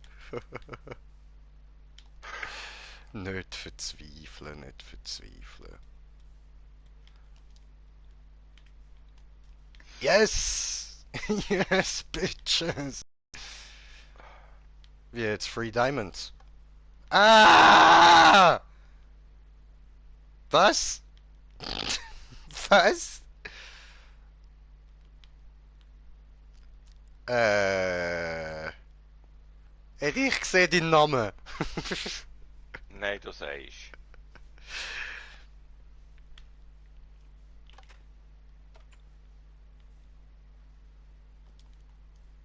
Nicht verzweifeln, nicht verzweifeln. Yes! Yes, bitches! Wie jetzt? Free Diamonds? Ah! Was? Was? Hätte ich gesehen deinen Namen? Nein, du sagst.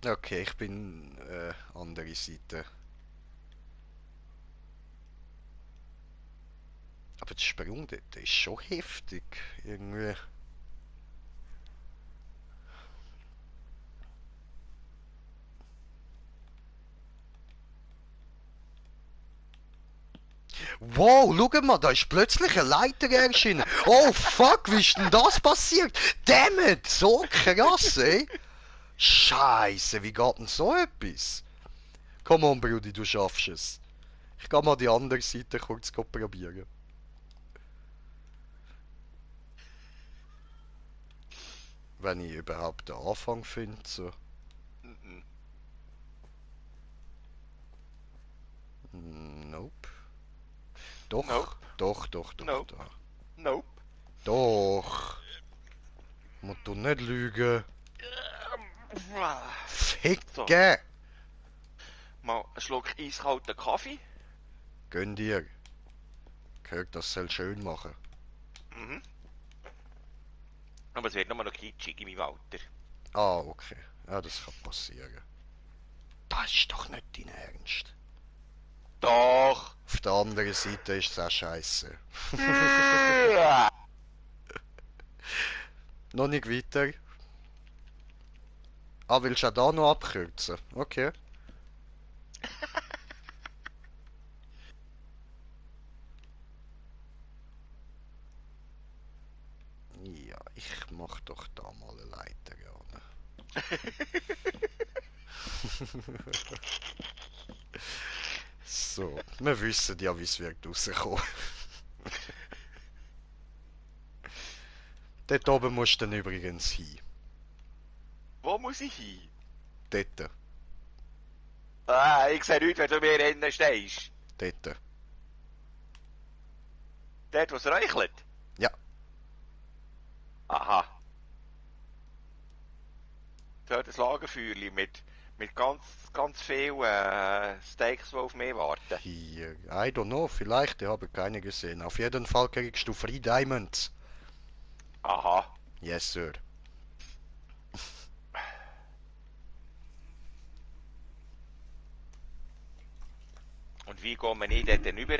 Okay, ich bin andere Seite. Aber der Sprung, der ist schon heftig. Irgendwie. Wow, schau mal, da ist plötzlich eine Leiter erschienen. Oh fuck, wie ist denn das passiert? Damn it, so krass, ey. Scheiße, wie geht denn so etwas? Komm on, Brudi, du schaffst es. Ich geh mal die andere Seite kurz probieren. Wenn ich überhaupt den Anfang finde, so. Mhm. Nope. Nope, Doch, doch, doch, doch, nope, da. nope. Doch. Muss du nicht lügen. So, Ficke! mal einen Schluck eiskalten Kaffee. Gönn dir. Gehört, das soll schön machen. Mhm. Aber es wird nur noch kitschig in meinem Alter. Ah, okay. Ja, das kann passieren. Das ist doch nicht dein Ernst. Doch! Auf der anderen Seite ist es auch scheiße. Noch nicht weiter. Ah, willst du auch da noch abkürzen? Okay. Ja, ich mach doch da mal eine Leiter an. So, wir wissen ja, wie es wird rauskommen. Dort oben musst du dann übrigens hin. Wo muss ich hin? Dort, Ah, ich sehe nichts, wenn du mir innen stehst. dort. Dort, wo es räuchelt? Ja, Aha. Dort ein Lagerfeuerchen mit ganz viel Steaks, die auf mich warten. hier. I don't know, vielleicht, ich habe keine gesehen. Auf jeden Fall kriegst du Free Diamonds. Aha. Yes, sir. Und wie gehen wir nicht dort rüber?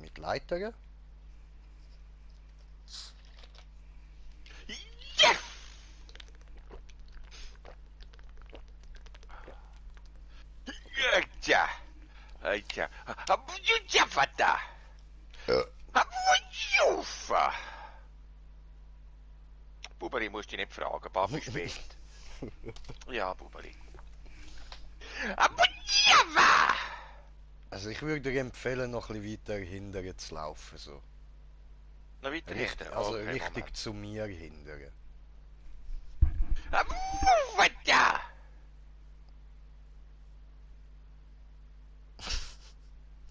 Mit Leitern? Yes! Tja. Tja. Tja, Vater. Ja. Jufa. Buberi, musst dich nicht fragen, Papi spielt. Ja, Buberi. Java! Also ich würde dir empfehlen, noch ein bisschen weiter hinterher zu laufen. So. Noch weiter Richtig, hinten. also Okay, richtig Moment. zu mir hinterher. Vater!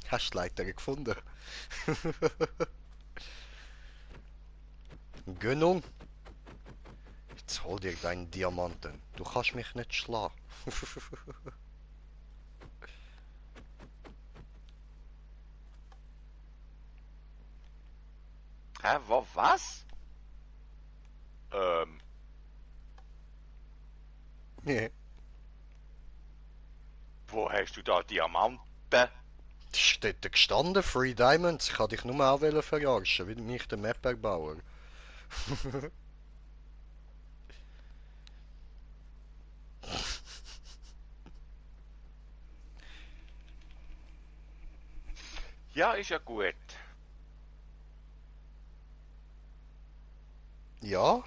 Hast du die Leiter gefunden? Gönnung? Jetzt hol dir deinen Diamanten. Du kannst mich nicht schlagen. Hä, was? Nee. Wo hast du da Diamanten? Das ist dort gestanden, Free Diamonds. Ich wollte dich nur auch verarschen, wie mich der Mapperbauer. Ja, ist ja gut. Ja?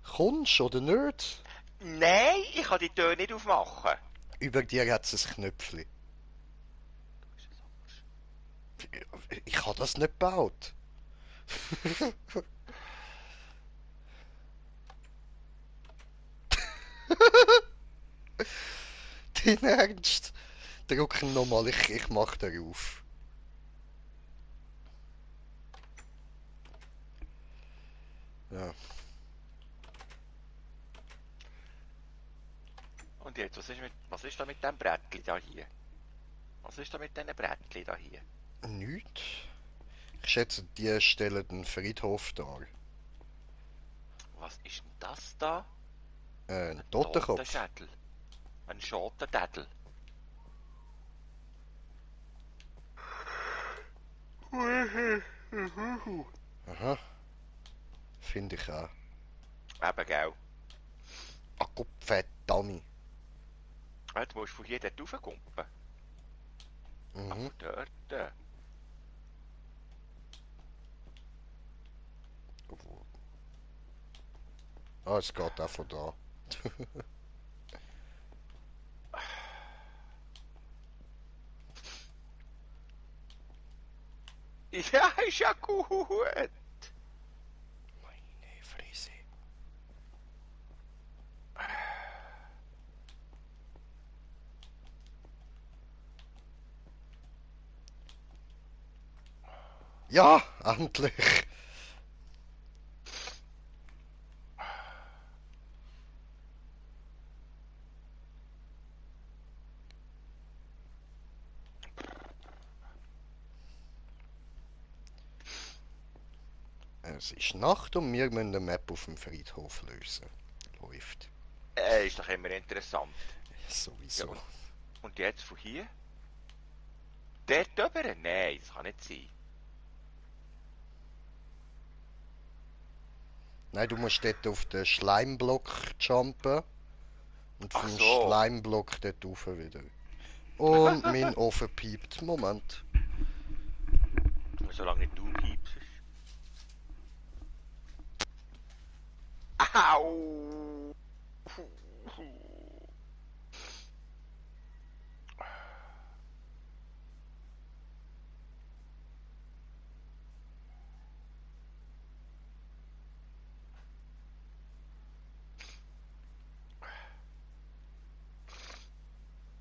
Kommst oder nicht? Nein, ich kann die Tür nicht aufmachen. Über dir hat es ein Knöpfchen. Ich habe das nicht gebaut. Dein Ernst? Drück ihn nochmal, ich mach den auf. Ja. Und jetzt, was ist da mit dem Brettli da hier? Was ist da mit diesen Brettli da hier? Nichts. Ich schätze, die stellen den Friedhof dar. Was ist denn das da? Ein Ein Totenkopf. Totenschädel. Ein Schotendädel. Aha. Finde ich auch. Eben, gell. Ah, Gott, verdammt. Du musst von hier dort raufkumpen. Mhm. Von dort. Ah, es geht auch von da. Ja, ist ja gut. Meine Fresse. Ja, endlich. Es ist Nacht und wir müssen eine Map auf dem Friedhof lösen. Läuft. Ist doch immer interessant. Sowieso. Ja, und jetzt von hier? Dort drüber? Nein, das kann nicht sein. Nein, du musst dort auf den Schleimblock jumpen und Ach vom so. Schleimblock dort rauf wieder. Und mein Ofen piept. Moment. Solange nicht du piepst. Au!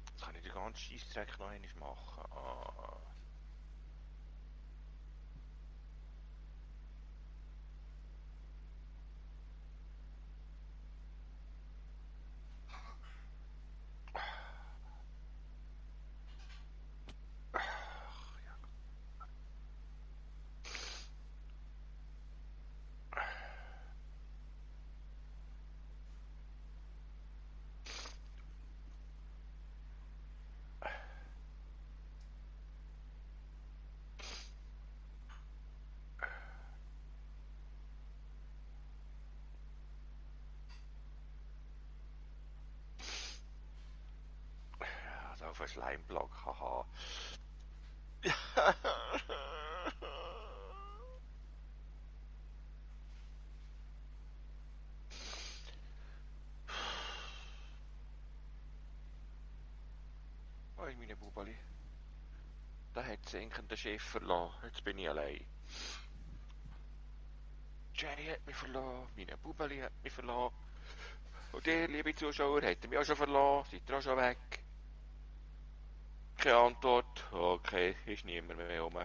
Jetzt kann ich den ganzen Scheissdreck noch einmal machen. Ah. Also auf einen Schleimblock, haha. Oi, meine Bubali. Da hat sinkender Schiff verloren. Jetzt bin ich allein. Jay hat mich verloren, meine Bubali hat mich verloren. Und ihr, liebe Zuschauer, habt ihr mich auch schon verloren? Seid ihr auch schon weg? Keine Antwort. Okay, ist niemand mehr rum.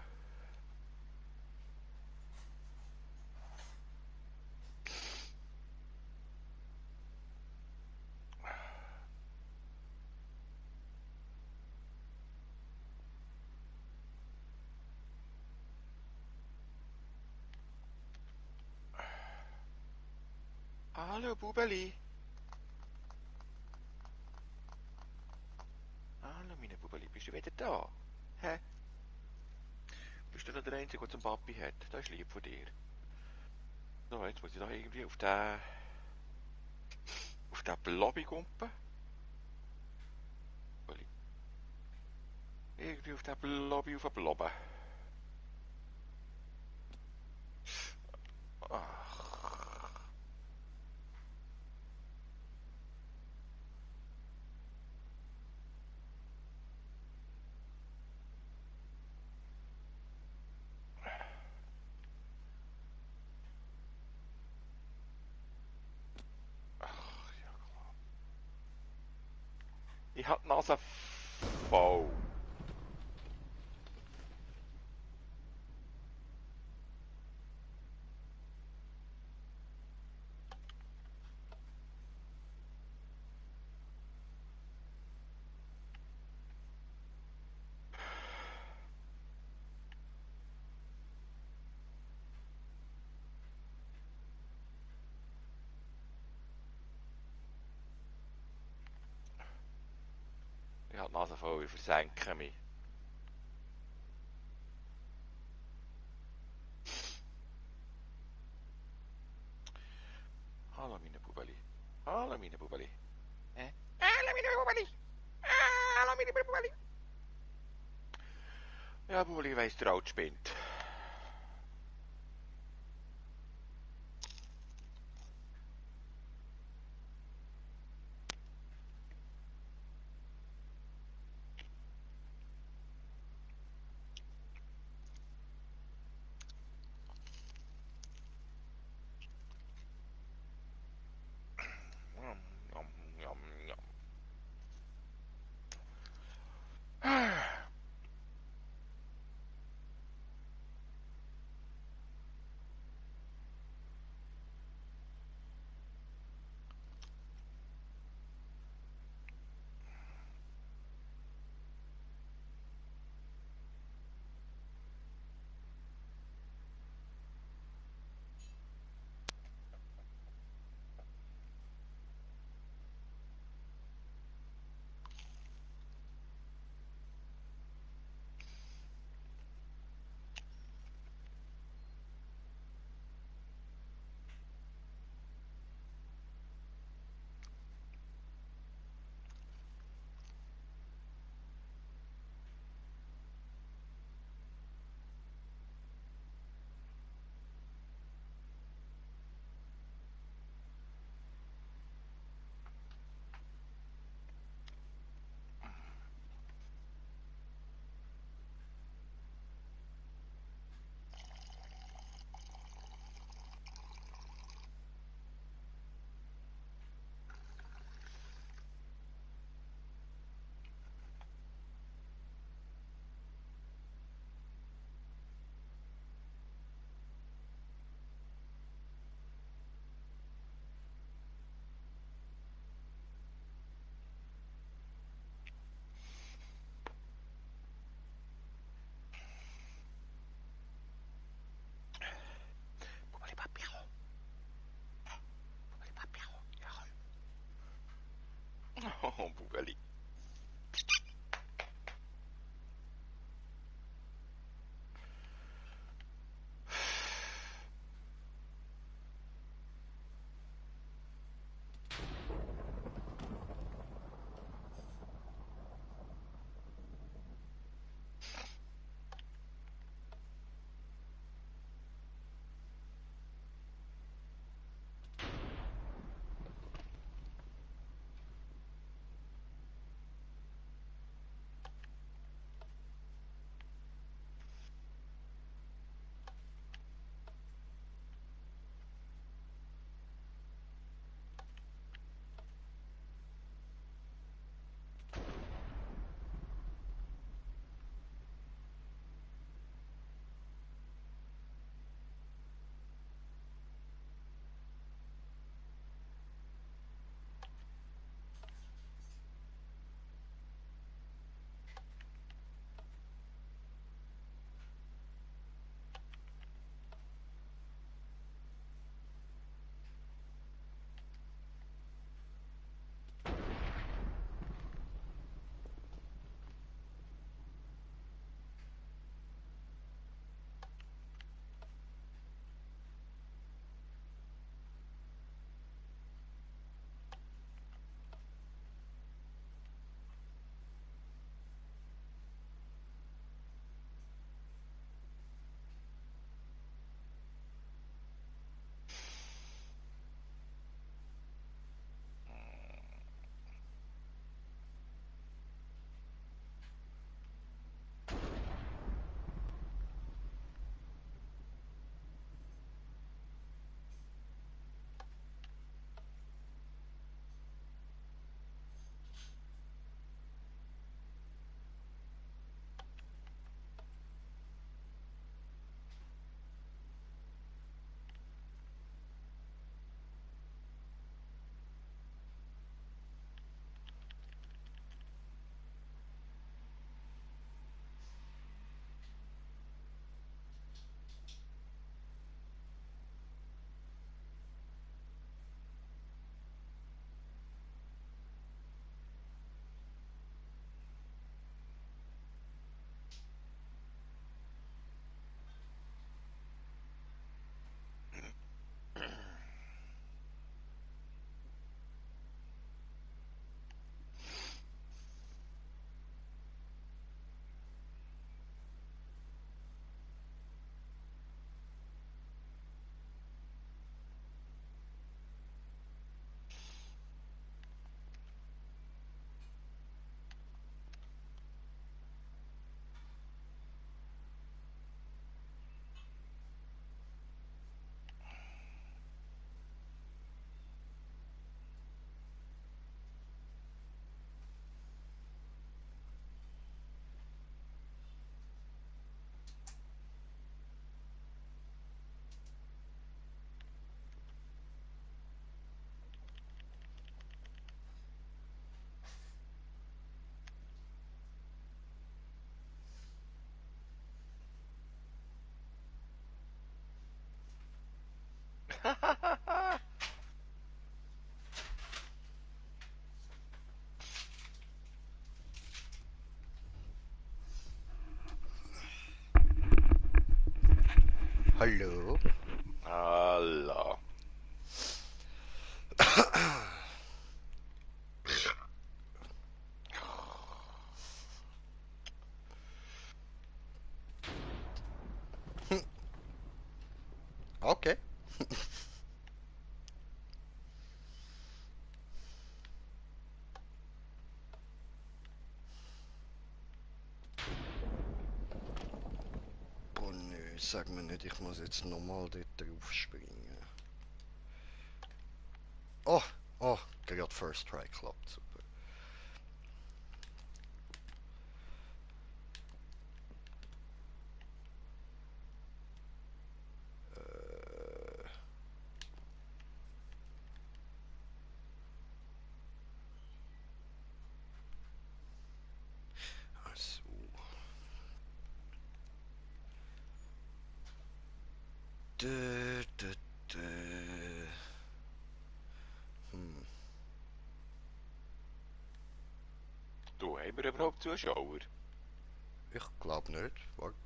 Hallo, Bubeli. Hallo, meine Bubeli, bist du wieder da? Hä? Bist du noch der Einzige, der zum Papi hat? Das ist lieb von dir. So, jetzt muss ich da irgendwie auf den Blobby kumpen. Irgendwie auf den Blobby auf den Blobben. Ach. Ach, ja klar. Ich hab die Nase voll. Ich hab die Nase voll, ich versenke mich. Hallo, meine Bubeli. Hallo, meine Bubeli. Hallo, meine Bubeli. Hallo, meine Bubeli. Ja, Bubeli weiss, der Alt spinnt. Yum, yum, yum, yum. Hallo. Allah. Okay. Oh nö, sag mir nicht, ich muss jetzt nochmal dort drauf springen. Oh, oh, gerade First Try klappt, super. Äh, also. Dö, dö, dö. Hm. Du, haben wir überhaupt Zuschauer? Ich glaube nicht. Warte.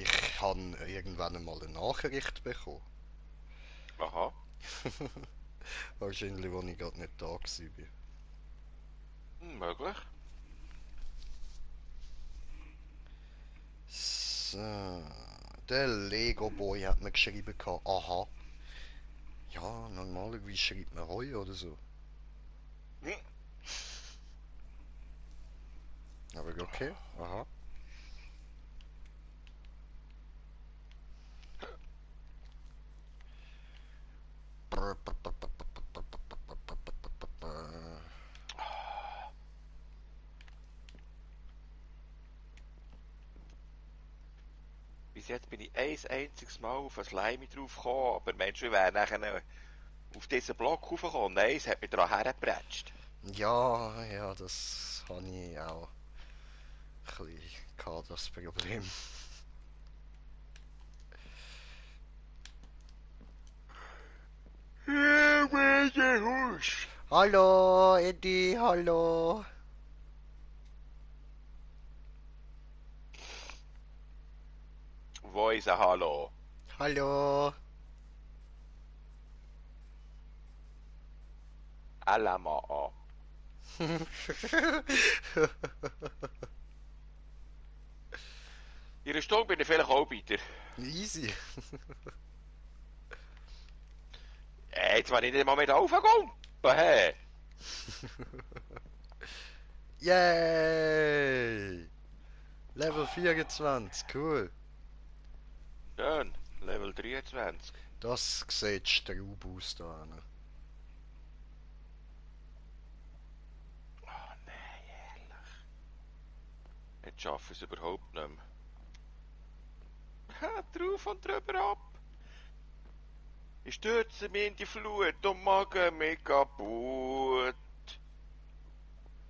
Ich habe irgendwann einmal eine Nachricht bekommen. Aha. Wahrscheinlich, als ich gerade nicht da war. Möglich. So. Der Lego Boy hat mir geschrieben, aha. Ja, normalerweise schreibt man Hoi oder so. Hm. Aber okay, aha. Bis jetzt bin ich ein einziges Mal auf ein Slime drauf gekommen, aber Mensch, wir wären nachher auf diesen Block raufgekommen. Nein, es hat mich daran hergepratscht. Ja, ja, das habe ich auch ein bisschen gehabt, das Problem. Ja, meine Husch. Hallo, Eddie, hallo. Wo ist ein Hallo? Hallo. Alama. In einer Stunde bin ich vielleicht auch weiter. Easy. Jetzt war ich nicht mal mit aufgekommen. Hey. Yay! Level 24, cool. Schön. Level 23. Das sieht straub aus da hinten. Oh nein, ehrlich. Jetzt schaffe ich es überhaupt nicht mehr. Ha, drauf und drüber ab. Ich stürze mich in die Flut und mache mich kaputt.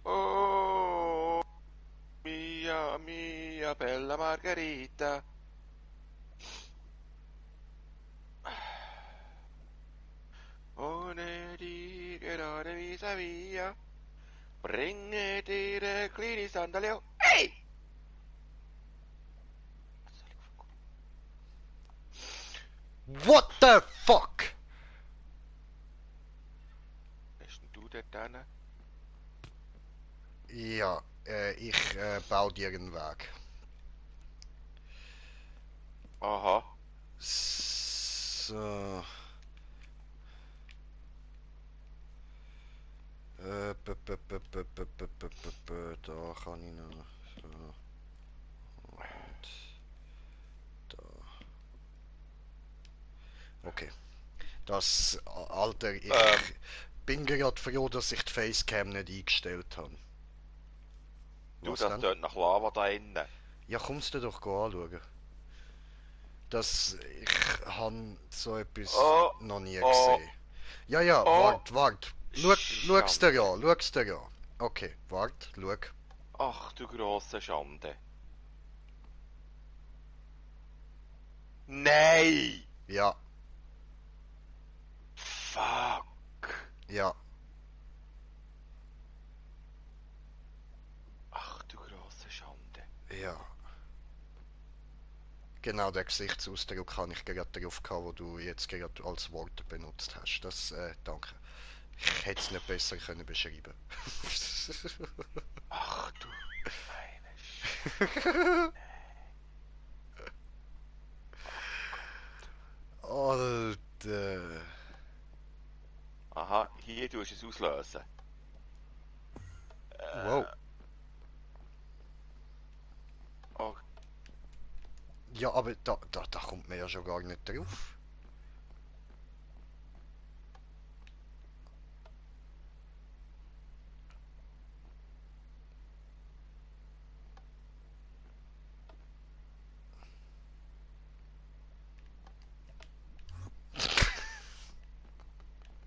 Oh, mia, mia, bella Margherita. Ohne die gerade vis-à-via. Bringe dir ein kleines Sandalio. Hey! What the fuck? Bist denn du dort hin? Ja, ich baue dir einen Weg. Aha. So. Da kann ich noch. So. Und da. Okay. Das, Alter, ich bin gerade froh, dass ich die Facecam nicht eingestellt habe. Du, Was das denn? tönt nach Lava da innen. Ja, kommst du doch anschauen. Ich habe so etwas Oh, noch nie oh, gesehen. Ja, ja, oh. wart. Schau's dir Schande. an, schau's dir an. Okay, wart, schau. Ach du grosse Schande. Nein! Ja, Fuck! ja. Ach du grosse Schande. Ja. Genau, den Gesichtsausdruck habe ich gerade drauf gehabt, wo du jetzt gerade als Wort benutzt hast. Das, danke. Ich hätte es nicht besser können beschreiben. Ach du meine Alter. Aha, hier tust du es auslösen. Wow. Oh, Ja, aber da kommt man ja schon gar nicht drauf.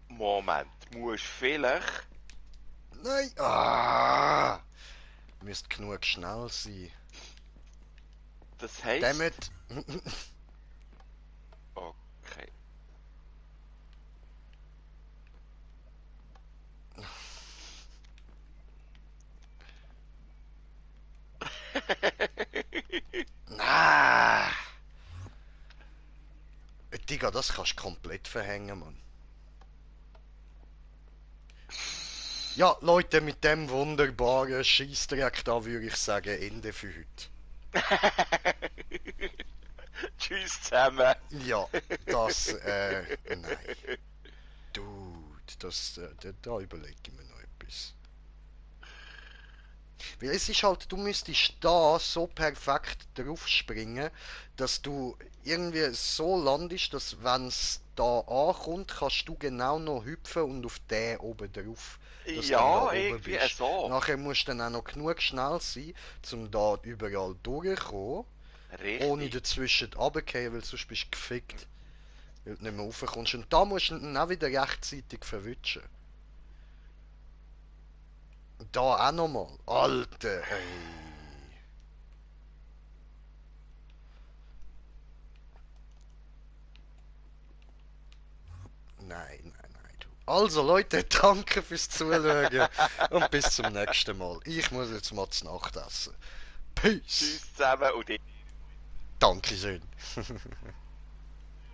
Moment, musst vielleicht. Nein! Ah! Müsste genug schnell sein. Das heisst. Damit. Okay. Ah! Digga, das kannst du komplett verhängen, Mann. Ja, Leute, mit dem wunderbaren Scheissdreck da würde ich sagen, Ende für heute. Tschüss zusammen. Ja, das, nein. Dude, das, da überlege ich mir noch etwas. Weil es ist halt, du müsstest da so perfekt drauf springen, dass du irgendwie so landest, dass wenn es da ankommt, kannst du genau noch hüpfen und auf den oben drauf, dass du dann da Ja, oben irgendwie bist. so. Nachher musst du dann auch noch genug schnell sein, um da überall durchzukommen, ohne Richtig. dazwischen runterzufallen, weil sonst bist du gefickt, weil du nicht mehr raufkommst. Und da musst du dann auch wieder rechtzeitig verwischen. Da auch nochmal. Alter, ey. Nein, nein, nein. Du. Also Leute, danke fürs Zuschauen und bis zum nächsten Mal. Ich muss jetzt mal zu Nacht essen. Peace. Tschüss zusammen und Dankeschön.